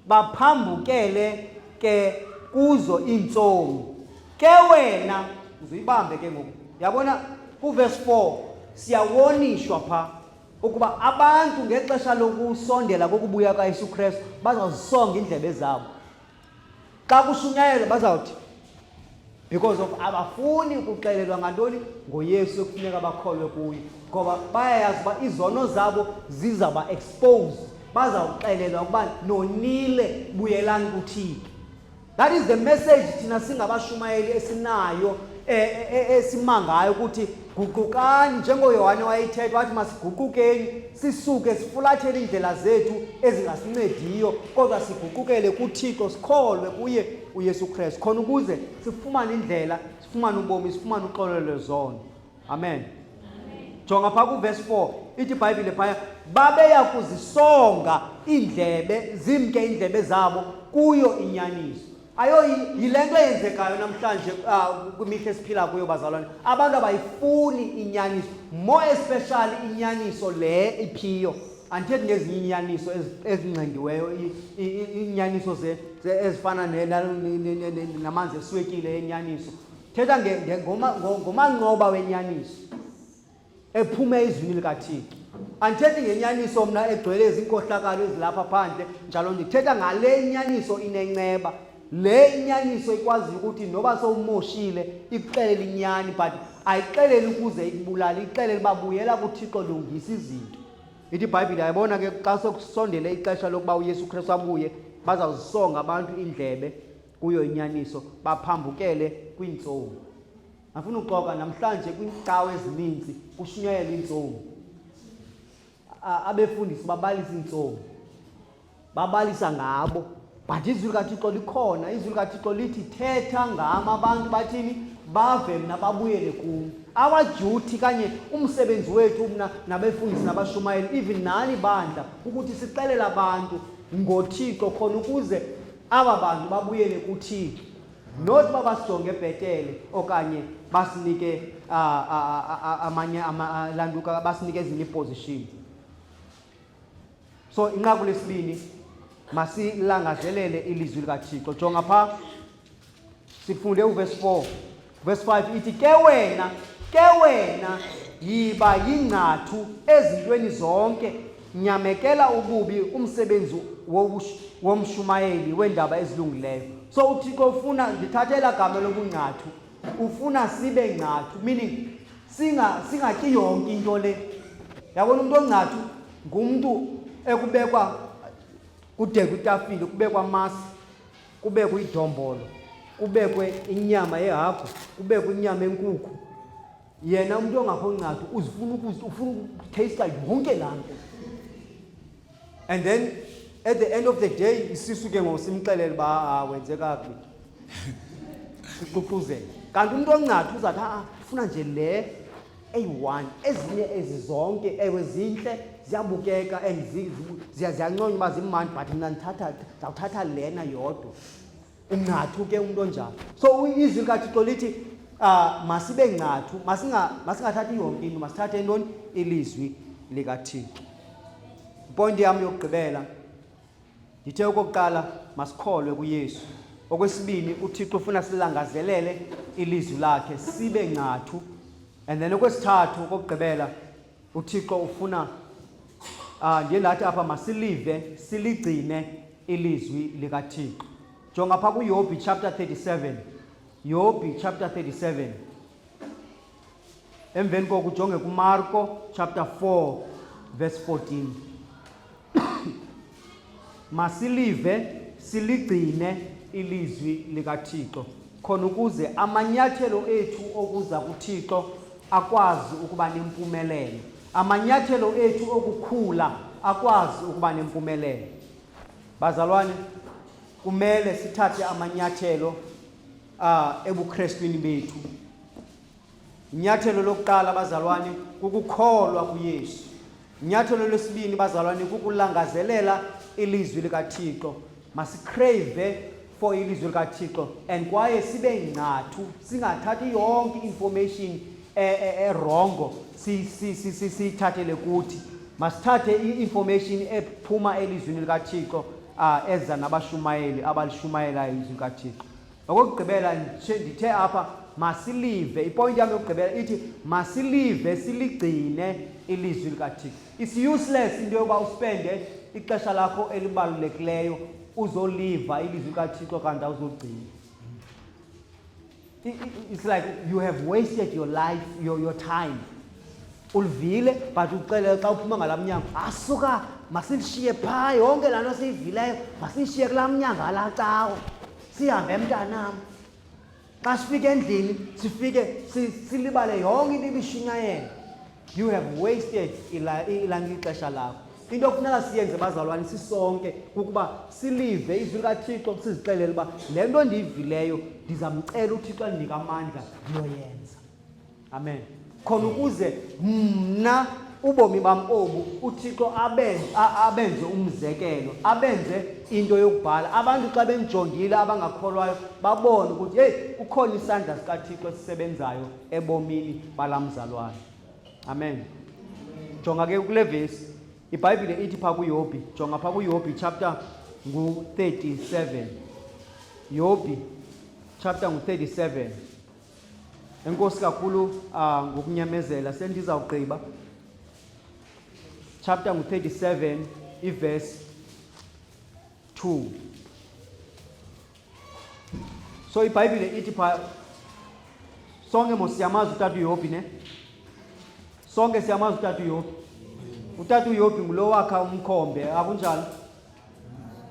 baphambukele ke kuzo iintsomi. Ke wena uzuyibambe ke ngoku. Yabona kuverse 4 siyawonishwa pha ukuba abantu ngexesha lokusondela kokubuya kaYesu Kristu bazawuzisonga iindlebe zabo. Xa kushunyayelwa bazawuthi because of abafuni ukuxelelwa ngantoni ngoYesu ekufuneka bakholwe kuye, ngoba bayayazi uba izono zabo zizawuba exposed, bazawuxelelwa ukuba nonile, buyelani kuThixo. That is the message thina singabashumayeli esinayo, esimangayo ukuthi guqukani, njengoYohane wayethetha wathi masiguqukeni sisuke sifulathele iindlela zethu ezingasincediyo, kodwa siguqukele kuThixo, sikholwe kuye uYesu Kristu, khona ukuze sifumane indlela, sifumane ubomi, sifumane uxolelo lwezono. Amen. Jonga phaa kuverse 4, ithi iBhayibhile phaya, babeya kuzisonga iindlebe, zimke iindlebe zabo kuyo inyaniso. Ayo yile nto eyenzekayo namhlanje kwimihla esiphila kuyo bazalwane. Abantu abayifuni inyaniso, more especially inyaniso le iphiyo. Andithethi ngezinye iinyaniso ezingxengiweyo, iinyaniso ezifana namanzi eswekile yenyaniso. Thetha ngomanqoba wenyaniso ephume ezwini likaThixo. Andithethi ngenyaniso mna egcwele izinkohlakalo ezilapha phandle njalo, ndithetha ngale nyaniso inenceba, le inyaniso ikwaziyo ukuthi noba sowumoshile ikuxelele inyani, but ayixeleli ukuze ikubulale, ixelele uba buyela kuThixo, lungisa izinto. Ithi iBhayibhile, yayibona ke xa sekusondele ixesha lokuba uYesu Kristu abuye, bazawuzisonga abantu iindlebe kuyo inyaniso, baphambukele kwiintsomi. Andifuni uxoka, namhlanje kwiicawa ezininzi kushunyayelwa iintsomi. Abefundisi babalisa iintsomi, babalisa ngabo, but izwi likaThixo likhona. Izwi likaThixo lithi thetha ngam, abantu bathini? Bave mna, babuyele kum. Our duty kanye umsebenzi wethu mna nabefundisi nabashumayeli, even nani bandla, ukuthi sixelele abantu ngoThixo khona ukuze aba bantu babuyele kuThixo, not uba basijonge bhetele okanye basinike amanye lantuka, basinike ezinye iiposition. So inqaku lesibini, masilangazelele ilizwi likaThixo. Jonga phaa, sifunde uverse 4, verse 5 ithi ke wena, ke wena yiba yingcathu ezintweni zonke, nyamekela ububi, umsebenzi womshumayeli weendaba ezilungileyo. So uThixo ufuna, ndithathe elaa gama lobungcathu, ufuna sibe ngcathu, meaning singatyi yonke into le. Yabona, umntu ongcathu ngumntu ekubekwa kudekwe itafile, kubekwa amasi, kubekwe idombolo, kubekwe inyama yehagu, kubekwe inyama enkukhu. Yena umntu ongakho ncathu ufuna ukutheyista yonke laa nto. And then at the end of the day isisu ke ngoku simxelele uba wenze kakubi, siququzele. Kanti umntu oncathu uzawuthi ufuna nje le eyi-1, ezinye ezi zonke ewe zintle, ziyabukeka and ziyanconywa uba zimandi, but mna ndizawuthatha lena yodwa. Ungcathu ke umntu onjalo. So izwi likaThixo lithi masibe ngcathu, masingathathi yonke into, masithathe intoni? Ilizwi likaThixo. Ipointi yam yokugqibela, ndithe okokuqala masikholwe kuYesu. Okwesibini, uThixo ufuna silangazelele ilizwi lakhe sibe ngcathu. And then okwesithathu, okokugqibela, uThixo ufuna ndiye ndathi apha masilive siligcine ilizwi likaThixo. Jonga pha kuYobhi chapter 37. Yobhi chapter 37. Emveni koko ujonge kuMarko chapter 4 verse 14. Masilive siligcine ilizwi likaThixo khona ukuze amanyathelo ethu okuza kuThixo akwazi ukuba nempumelelo. Amanyathelo ethu okukhula akwazi ukuba nempumelelo. Bazalwane, kumele sithathe amanyathelo ebuKrestwini bethu. Inyathelo lokuqala, bazalwane, kukukholwa kuYesu. Inyathelo lwesibini, bazalwane, kukulangazelela ilizwi likaThixo. Masi-crave for ilizwi likaThixo and kwaye sibe ngcathu, singathathi yonke i-information erongo siyithathele kuthi. Masithathe i-information ephuma elizwini likaThixo, eza nabashumayeli abalishumayelayo ilizwi likaThixo. Okokugqibela, ndithe apha masilive. Ipointi yam yokugqibela ithi masilive siligcine ilizwi likaThixo. It's useless into yokuba uspende ixesha lakho elibalulekileyo uzoliva ilizwi likaThixo kanti awuzoligcina. It's like you have wasted your life, your time. Ulivile, but uxelele xa uphuma ngalaa mnyango, asuka masilishiye phaa yonke laa nto siyivileyo, masiyishiye kulaa mnyango alaa cawa, sihambe mntanam. Xa sifika endlini sifike silibale yonke into ibishunyayelwa. You have wasted ixesha lakho. Into okufuneka siyenze, bazalwane, sisonke kukuba silive izwi likaThixo, sizixelele uba le nto ndiyivileyo ndizamcela uThixo andinike amandla ndiyoyenza. Amen. Khona ukuze mna ubomi bam obu uThixo abenze umzekelo, abenze into yokubhala. Abantu xa bendijongile abangakholwayo babone ukuthi hey, kukhona isandla sikaThixo esisebenzayo ebomini balamzalwane. Amen. Jonga ke kule vesi. IBhayibhile ithi pha kuYobhi, jonga pha kuYobhi chapter ngu-37. Yobhi chapter ngu-37. Enkosi kakhulu ngokunyamezela, sendizawugqiba. Chapter ngu-37 iverse 2. So iBhayibhile ithi pha, sonke mos siyamazi utata uYobhi, ne? Sonke siyamazi utata uYobhi. Utata uYobhi ngulo wakha umkhombe, akunjalo?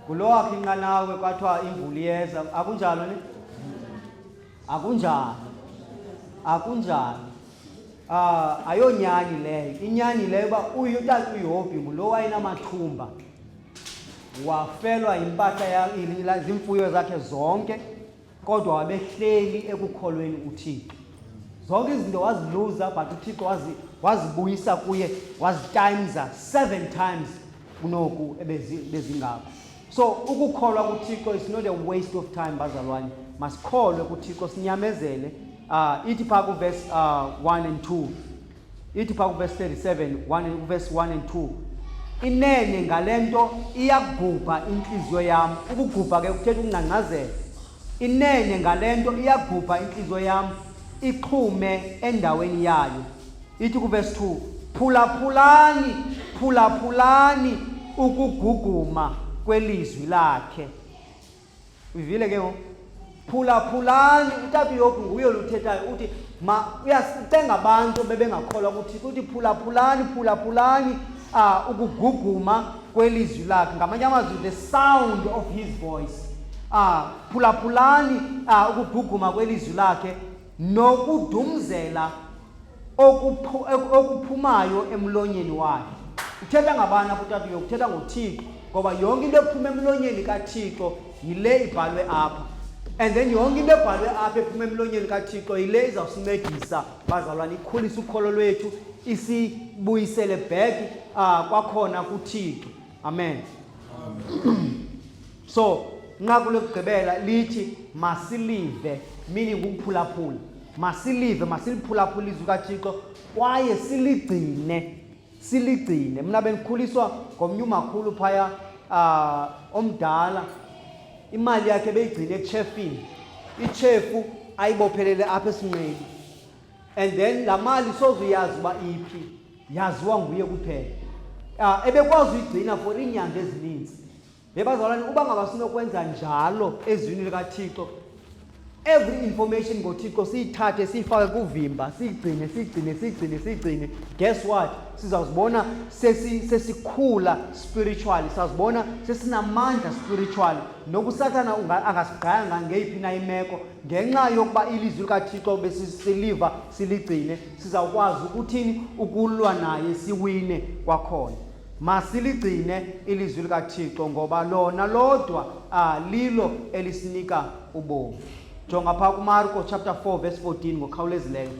Ngulo wakha inqanawe kwathiwa imvula iyeza, akunjalo ne? Akunjalo. Akunjalo. Ayonyani leyo. Inyani leyo uba utata uYobhi ngulo wayenamathumba. Wafelwa yimpahla, zimfuyo zakhe zonke, kodwa wabehleli ekukholweni uThixo. Zonke izinto waziluza, but uThixo wazibuyisa kuye, wazitimesa 7 times kunoku ebezingako. So ukukholwa kuThixo is not a waste of time, bazalwane. Masikholwe kuThixo, sinyamezele. Ithi pha kuverse 1 and 2. Ithi pha kuverse 37, 1, kuverse 1 and 2. Inene ngale nto iyagubha intliziyo yam. Ukugubha ke kuthetha ukungcangcazela. Inene ngale nto iyagubha intliziyo yam, ixhume endaweni yayo. Ithi kuverse 2, phulaphulani, phulaphulani ukuguguma kwelizwi lakhe. Uyivile ke ngoku? Phulaphulani. Utata uYobhi nguye oluthethayo, uthi ma uyacenga abantu bebengakholwa kuThixo, uthi phulaphulani, phulaphulani ukuguguma kwelizwi lakhe. Ngamanye amazwi, the sound of his voice. Phulaphulani ukuguguma kwelizwi lakhe nokudumzela okuphumayo emlonyeni wakhe. Uthetha ngabani apho utata uYobhi? Uthetha ngoThixo, ngoba yonke into ephuma emlonyeni kaThixo yile ibhalwe apha. And then yonke into ebhalwe apha ephuma emlonyeni kaThixo yile izawusincedisa, bazalwane, ikhulise ukholo lwethu, isibuyisele back kwakhona kuThixo. Amen. Amen. So nqaku lokugqibela lithi masilive, meaning ukuphulaphula. Masilive, masiliphulaphule izwi kaThixo kwaye siligcine, siligcine. Mna bendikhuliswa ngomnye umakhulu phaya omdala, imali yakhe beyigcine echefini. Ichefu Ayibophelele apha esinqeni. And then laa mali soze uyazi uba iphi, yaziwa nguye kuphela. Ebekwazi uyigcina for iinyanga ezininzi. Yebazalwane, uba ngaba sinokwenza njalo ezwini likaThixo, every information ngoThixo siyithathe siyifake kuvimba, siyigcine, siyigcine, siyigcine, siyigcine, guess what? Sizawuzibona sesikhula spiritually, sizawuzibona sesinamandla spiritually. Noba uSathana angasigqaya ngeyiphi na imeko, ngenxa yokuba ilizwi likaThixo besisiliva siligcine, sizawukwazi ukuthini? Ukulwa naye siwine kwakhona. Masiligcine ilizwi likaThixo ngoba lona lodwa lilo elisinika ubomi. Jonga phaa kuMarko chapter 4 verse 14 ngokukhawulezileyo.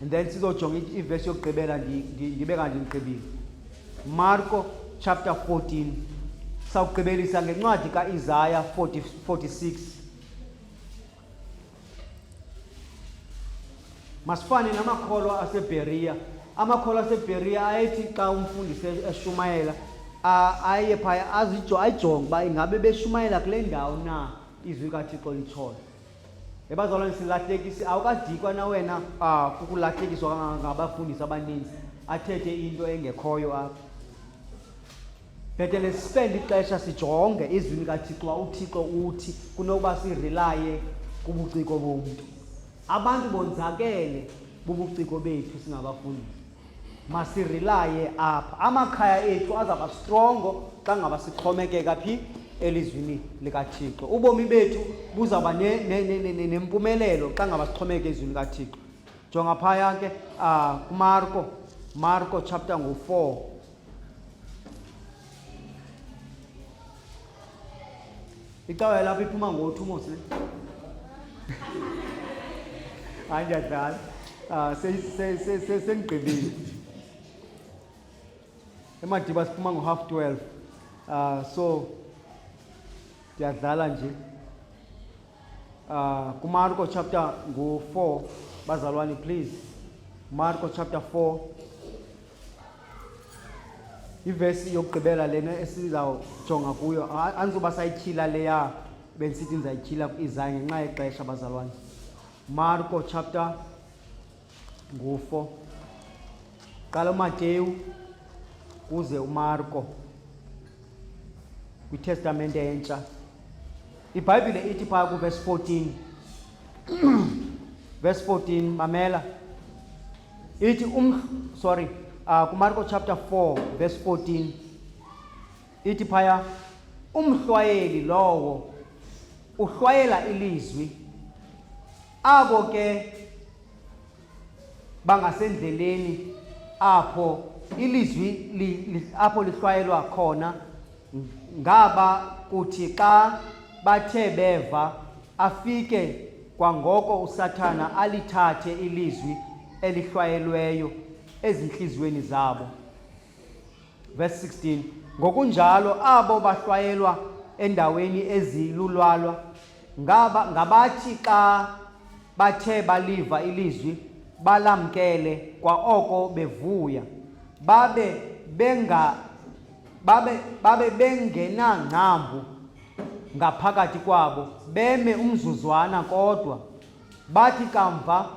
And then sizojonga ivesi yokugqibela ndibe kanti ndigqibile. Marko chapter 14. Sawugqibelisa ngencwadi kaIsaya 46. Masifane namakholwa aseBheriya. Amakholwa aseBheriya ayethi xa umfundisi eshumayela aye phaya ayijonge uba ingabe beshumayela kule ndawo na izwi likaThixo litshoyo. Ebazalwane silahlekisi, awukadikwa na wena kukulahlekiswa ngabafundisi abaninzi athethe into engekhoyo apha. Bhetele sispende ixesha sijonge izwi likaThixo uba uThixo uthi kunokuba sirilaye kubuciko bomntu. Abantu bonzakele bubuciko bethu singabafundisi. Masirilaye apha. Amakhaya ethu azawuba strongo xa ngaba sixhomekeka phi? Elizwini likaThixo. Ubomi bethu buzawuba nempumelelo xa ngaba sixhomekeke ezwini likaThixo. Jonga phaya ke kuMarko, Marko chapter ngu-4. Icawa yalapha iphuma ngo-2 mos ne? Hayi, ndiyadlala. Sendigqibile. EMadiba siphuma ngo-half 12. So ndiyadlala nje. KuMarko chapter ngu-4, bazalwane please. Marko chapter 4. Ivesi yokugqibela lena esizawujonga kuyo, andizoba sayityhila leya bendisithi ndizayityhila ku-Isaya ngenxa yexesha bazalwane. Marko chapter ngu-4. Qala uMateyu kuze uMarko kwiTestamente entsha. IBhayibhile ithi phaya kuverse 14. Verse 14, mamela. Ithi sorry, kuMarko chapter 4 verse 14. Ithi phaya umhlwayeli lowo uhlwayela ilizwi, abo ke bangasendleleni apho ilizwi apho lihlwayelwa khona, ngaba kuthi xa bathe beva afike kwangoko uSathana alithathe ilizwi elihlwayelweyo ezintliziyweni zabo. Verse 16, ngokunjalo abo bahlwayelwa endaweni ezilulwalwa ngaba ngabathi xa bathe baliva ilizwi balamkele kwaoko bevuya, babe bengenangcambu ngaphakathi kwabo, beme umzuzwana kodwa bathi kamva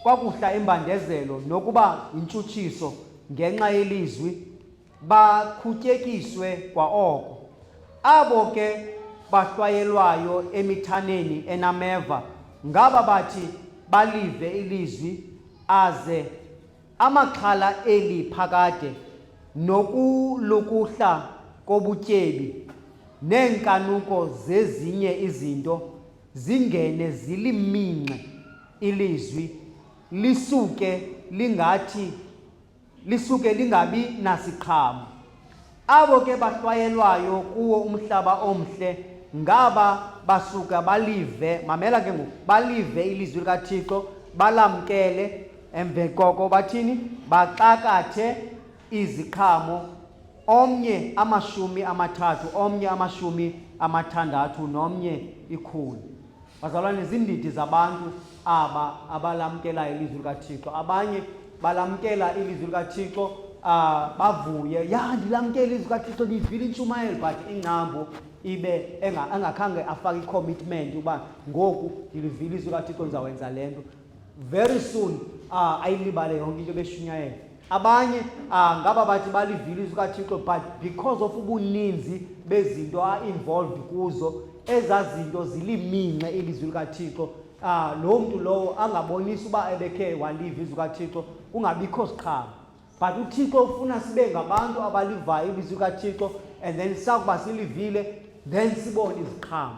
kwakuhla imbandezelo nokuba yintshutshiso ngenxa yelizwi, bakhutyekiswe kwaoko. Abo ke bahlwayelwayo emithaneni enameva ngaba bathi balive ilizwi, aze amaxhala eli phakade nokulukuhla kobutyebi neenkanuko zezinye izinto zingene ziliminxe ilizwi, lisuke lingathi lisuke lingabi nasiqhamo. Abo ke bahlwayelwayo kuwo umhlaba omhle ngaba basuka balive, mamela ke ngoku, balive ilizwi likaThixo, balamkele, emveni koko bathini? Baxakathe iziqhamo, omnye 30, omnye 60, nomnye 100. Bazalwane, zindidi zabantu aba abalamkelayo ilizwi likaThixo. Abanye balamkela ilizwi likaThixo, bavuye, ya ndilamkele ilizwi likaThixo, ndiyivile intshumayelo, but ingcambu Ibe engakhange afake i-commitment uba ngoku ndilivile izwi kaThixo, ndizawenza le nto. Very soon ayilibale yonke into beshunyayela. Abanye ngaba bathi balivile izwi kaThixo, but because of ubuninzi bezinto a-involved kuzo, ezaa zinto ziliminxe ilizwi likaThixo. Lo mntu lowo angabonisi uba ebekhe waliva izwi kaThixo, kungabikho siqhamo. But uThixo ufuna sibe ngabantu abalivayo ilizwi likaThixo, and then sakuba silivile, then sibone iziqhamo.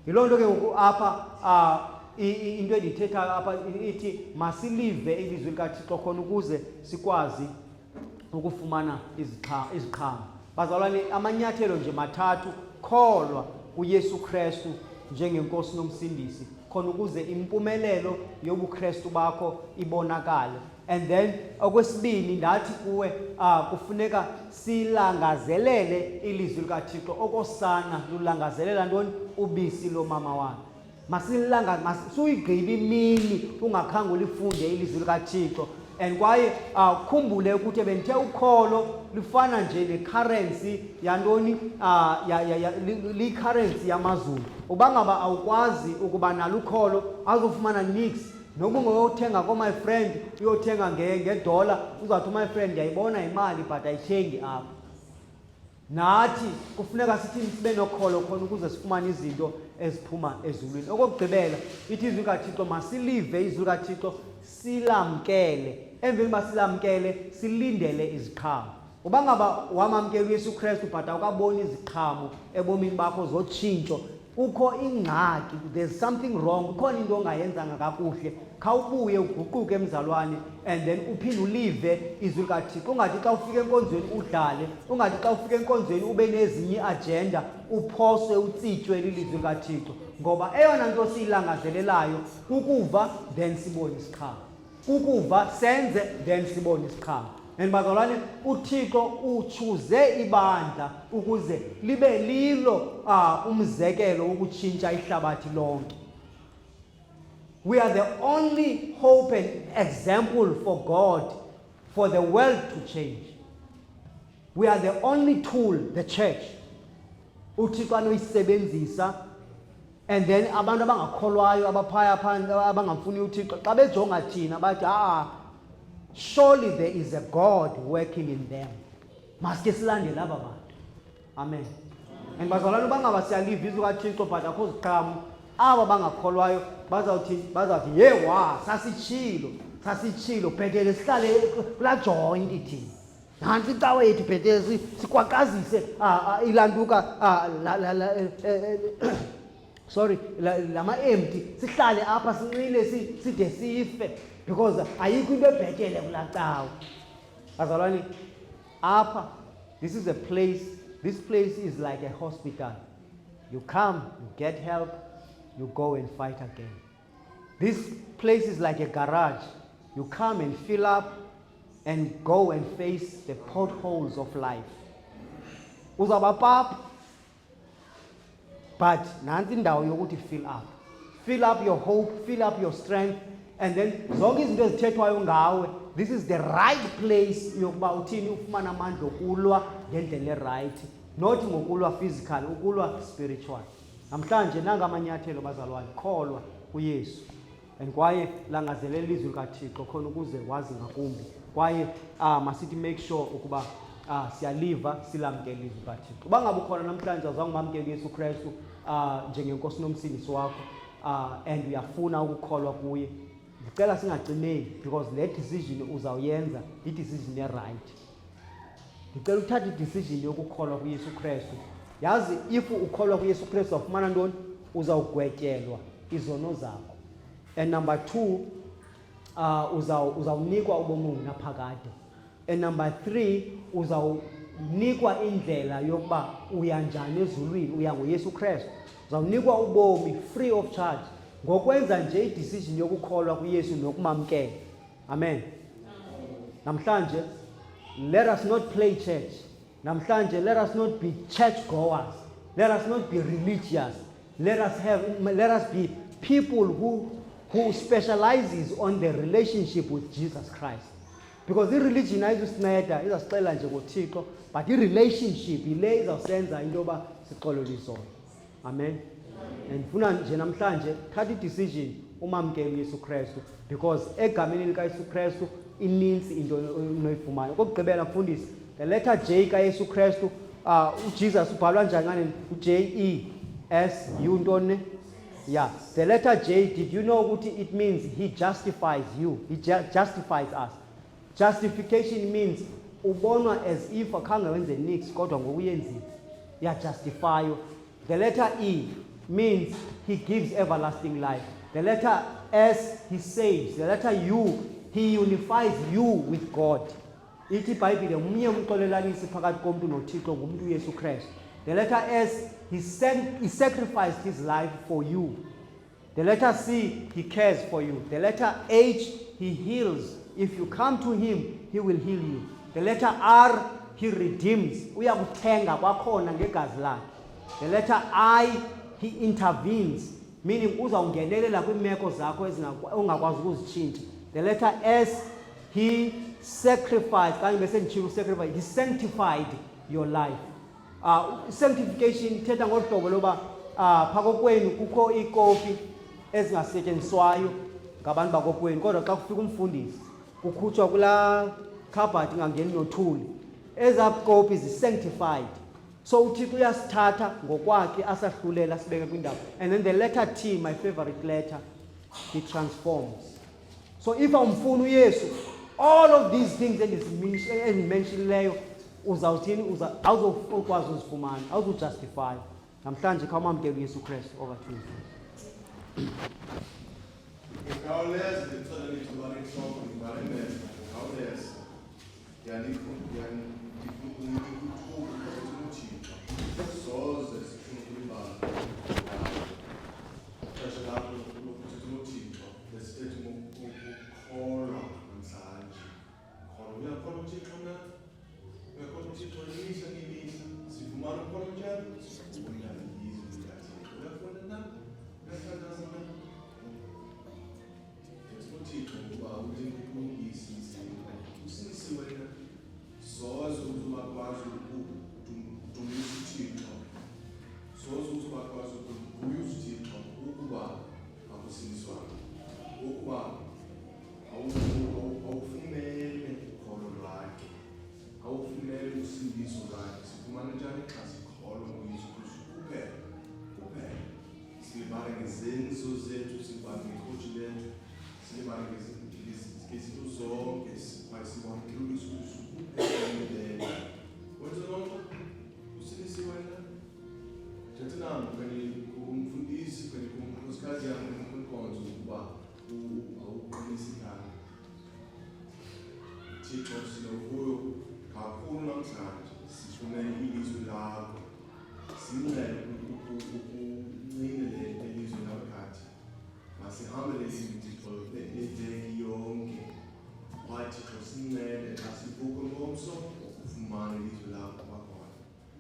Yiloo nto ke ngoku apha into endiyithethayo apha ithi masilive ilizwi likaThixo khona ukuze sikwazi ukufumana iziqhamo. Bazalwane, amanyathelo nje mathathu: kholwa kuYesu Kristu njengenkosi nomsindisi khona ukuze impumelelo yobuKristu bakho ibonakale. And then okwesibini ndathi kuwe kufuneka silangazelele ilizwi likaThixo okosana lulangazelela ntoni? Ubisi lomama wakhe. Masilanga suyigqiba imini ungakhange ulifunde ilizwi likaThixo. And kwaye khumbule ukuthi bendithe ukholo lufana nje ne-currency yantoni? Liyi-currency yamazulu. Uba ngaba awukwazi ukuba nalo ukholo, awuzufumana nix. Noba ungayothenga ko-my friend, uyothenga ngedola, uzawuthi my friend, ndiyayibona imali but ayithengi apha. Nathi kufuneka sithini? Sibe nokholo khona ukuze sifumane izinto eziphuma ezulwini. Okokugqibela, ithi izwi likaThixo masilive izwi likaThixo, silamkele. Emveni uba silamkele, silindele iziqhamo. Uba ngaba wamamkela uYesu Krestu but awukaboni iziqhamo ebomini bakho zotshintsho, kukho ingxaki, there's something wrong, kukhona into ongayenzanga kakuhle. Khawubuye uguquke, mzalwane, and then uphinde ulive izwi likaThixo. Ungathi xa ufika enkonzweni udlale, ungathi xa ufika enkonzweni ube nezinye iagenda, uphoswe, utsitywe lilizwi likaThixo, ngoba eyona nto siyilangazelelayo kukuva then sibone isiqhamo, kukuva senze then sibone isiqhamo. And bazalwane, uThixo utshuze ibandla ukuze libe lilo umzekelo wokutshintsha ihlabathi lonke. We are the only hope and example for God, for the world to change. We are the only tool, the church, uThixo anoyisebenzisa, and then abantu abangakholwayo abaphaya phansi, abangamfuni uThixo, xa bejonga thina bathi, "Surely there is a God working in them, maske silandele aba bantu." Amen. And bazalwane, uba ngaba siyaliva izwi kaThixo but akho ziqhamo, aba bangakholwayo bazawuthi, "Ye wa, sasitshilo, sasitshilo, bhetele sihlale kulaa joint thina. Nantsi icawe yethu, bhetele sikwaqazise ilantuka sorry, lama empty, sihlale apha sinxile side sife, because ayikho into ebhetele kulaa cawe." Bazalwane, apha this is a place, this place is like a hospital. You come, you get help, you go and fight again. This place is like a garage. You come and fill up and go and face the potholes of life. Uzawuba papa, but nantsi indawo yokuthi fill up, fill up your hope, fill up your strength, and then zonke izinto ezithethwayo ngawe, this is the right place yokuba uthini? Ufumane amandla okulwa ngendlela e-right, not ngokulwa physical, ukulwa spiritual. Namhlanje nanga amanyathelo, bazalwane: kholwa kuYesu, and kwaye langazelela ilizwi likaThixo khona ukuze wazi ngakumbi. Kwaye masithi make sure ukuba siyaliva, silamkele ilizwi likaThixo. Uba ngabe ukhona namhlanje, awuzange umamkele uYesu Krestu njengenkosi nomsindisi wakho, and uyafuna ukukholwa kuye, ndicela singacimeli, because le decision uzawuyenza yi-decision e-right. Ndicela uthathe i-decision yokukholwa kuYesu Krestu. Yazi, if ukholwa kuYesu Krestu, wafumana ntoni? Uzawugwetyelwa izono zakho, and number two, uzawunikwa ubomi obungunaphakade, and number three, uzawunikwa indlela yokuba uya njani ezulwini, uya ngoYesu Krestu. Uzawunikwa ubomi free of charge ngokwenza nje i-decision yokukholwa kuYesu nokumamkela. Amen. Namhlanje let us not play church. Namhlanje let us not be church goers, let us not be religious, let us be people who specializes on the relationship with Jesus Christ, because i-religion ayizusinceda, izasixelela nje ngoThixo, but i-relationship yile izawusenza into yoba. Sixolelwe izono. Amen. And ndifuna nje namhlanje thatha i-decision umamkele uYesu Kristu, because egameni likaYesu Kristu inintsi into onoyifumana. Okokugqibela, mfundisi, the letter J kaYesu Kristu, uJesus ubhalwa njani ngane? U-J E S U ntoni? Yeah, the letter J, did you know ukuthi it means he justifies you? He justifies us. Justification means ubonwa as if akhange wenze nix, kodwa ngokuyenzile. Uyajustifywa. The letter E means he gives everlasting life. The letter S, he saves. The letter U, he unifies you with God. Ithi iBhayibhile mnye umxolelanisi phakathi komntu noThixo, ngumntu uYesu Kristu. The letter S, he sacrificed his life for you. The letter C, he cares for you. The letter H, he heals. If you come to him, he will heal you. The letter R, he redeems. Uyakuthenga kwakhona ngegazi lakhe. The letter I, he intervenes, meaning uzawungenelela kwiimeko zakho ongakwazi ukuzitshintsha. The letter S, he sacrificed, kanye bese nditshilo sacrifice, he sanctified your life. Sanctification ithetha ngolu hlobo loba phaa kokwenu kukho iikopi ezingasetyenziswayo ngabantu bakokwenu, kodwa xa kufika umfundisi kukhutshwa kulaa khabhathi ingangeni nothuli. Ezaa kopi zi-sanctified. So uThixo uyasithatha ngokwakhe asahlulela asibeke kwindawo. And then the letter T, my favorite letter, he transforms. So if awumfuni uYesu, all of these things endimentionileyo uzawuthini? Awuzokwazi uzifumana, awuzujustify. Namhlanje khawumamkele uYesu Kristu. Over to you. Ngikhawuleza, ndicela lithuba lentloko, ndivale amehlo ngokukhawuleza. Ndifuna ukuthuka uThixo, soze sifune ukulibala ixesha lakho lokuthetha noThixo. Besithethe ngokukholwa namhlanje. Kholwa, uyakholwa uThixo na? Uyakholwa uThixo imihla ngemihla? Sifumana ukukholwa njani? Sifunda ilizwi likaThixo. Uyafunda na? Uyathandaza na? Thetha noThixo ngoba ukulungisa izinto. Usindisiwe na? Soze uzubakwazi ukudumisa uThixo, soze uzubakwazi ukuvuyisa uThixo ukuba akusindiswanga, ukuba awufumene ukholo lwakhe, awufumene usindiso lwakhe. Sifumana njani? Xa sikholwa nguYesu Kristu kuphela, kuphela. Silibale ngezenzo zethu, silibale ngekhoji lethu, silibale ngezinto zonke, kwaye siwamkele uYesu Kristu kuphela milele. Wenze loo nto, usindisiwe na? Thetha nam okanye kumfundisi okanye kunkosikazi yam okanye kwinkonzo ukuba awuqinisekanga. Thixo, sinovuyo kakhulu namhlanje sifumene ilizwi lakho. Sincede ukuncine lelizwi ngaphakathi. Masihambe lelizwi, Thixo, leveki yonke. Kwaye Thixo, sincede xa sivuka ngomso ukufumana ilizwi lakho kwakhona,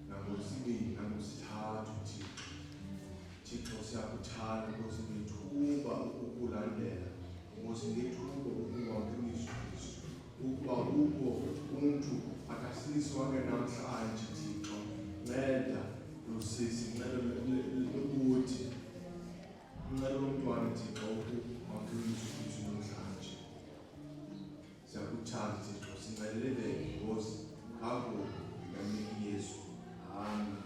nangosibini, nangosithathu. Thixo, Thixo, siyakuthanda, Nkosi, ngethuba ukukulandela, Nkosi, ngethuba ukuba uYesu Kristu. Ukuba ukho umntu akasindiswanga namhlanje, Thixo, nceda lo sisi, nceda lobuthi, nceda lo mntwana, Thixo, ukuwamkela uYesu Kristu namhlanje. Siyakuthanda, Thixo, sincelele, Nkosi, ngapho ngamniki Yesu. Amen.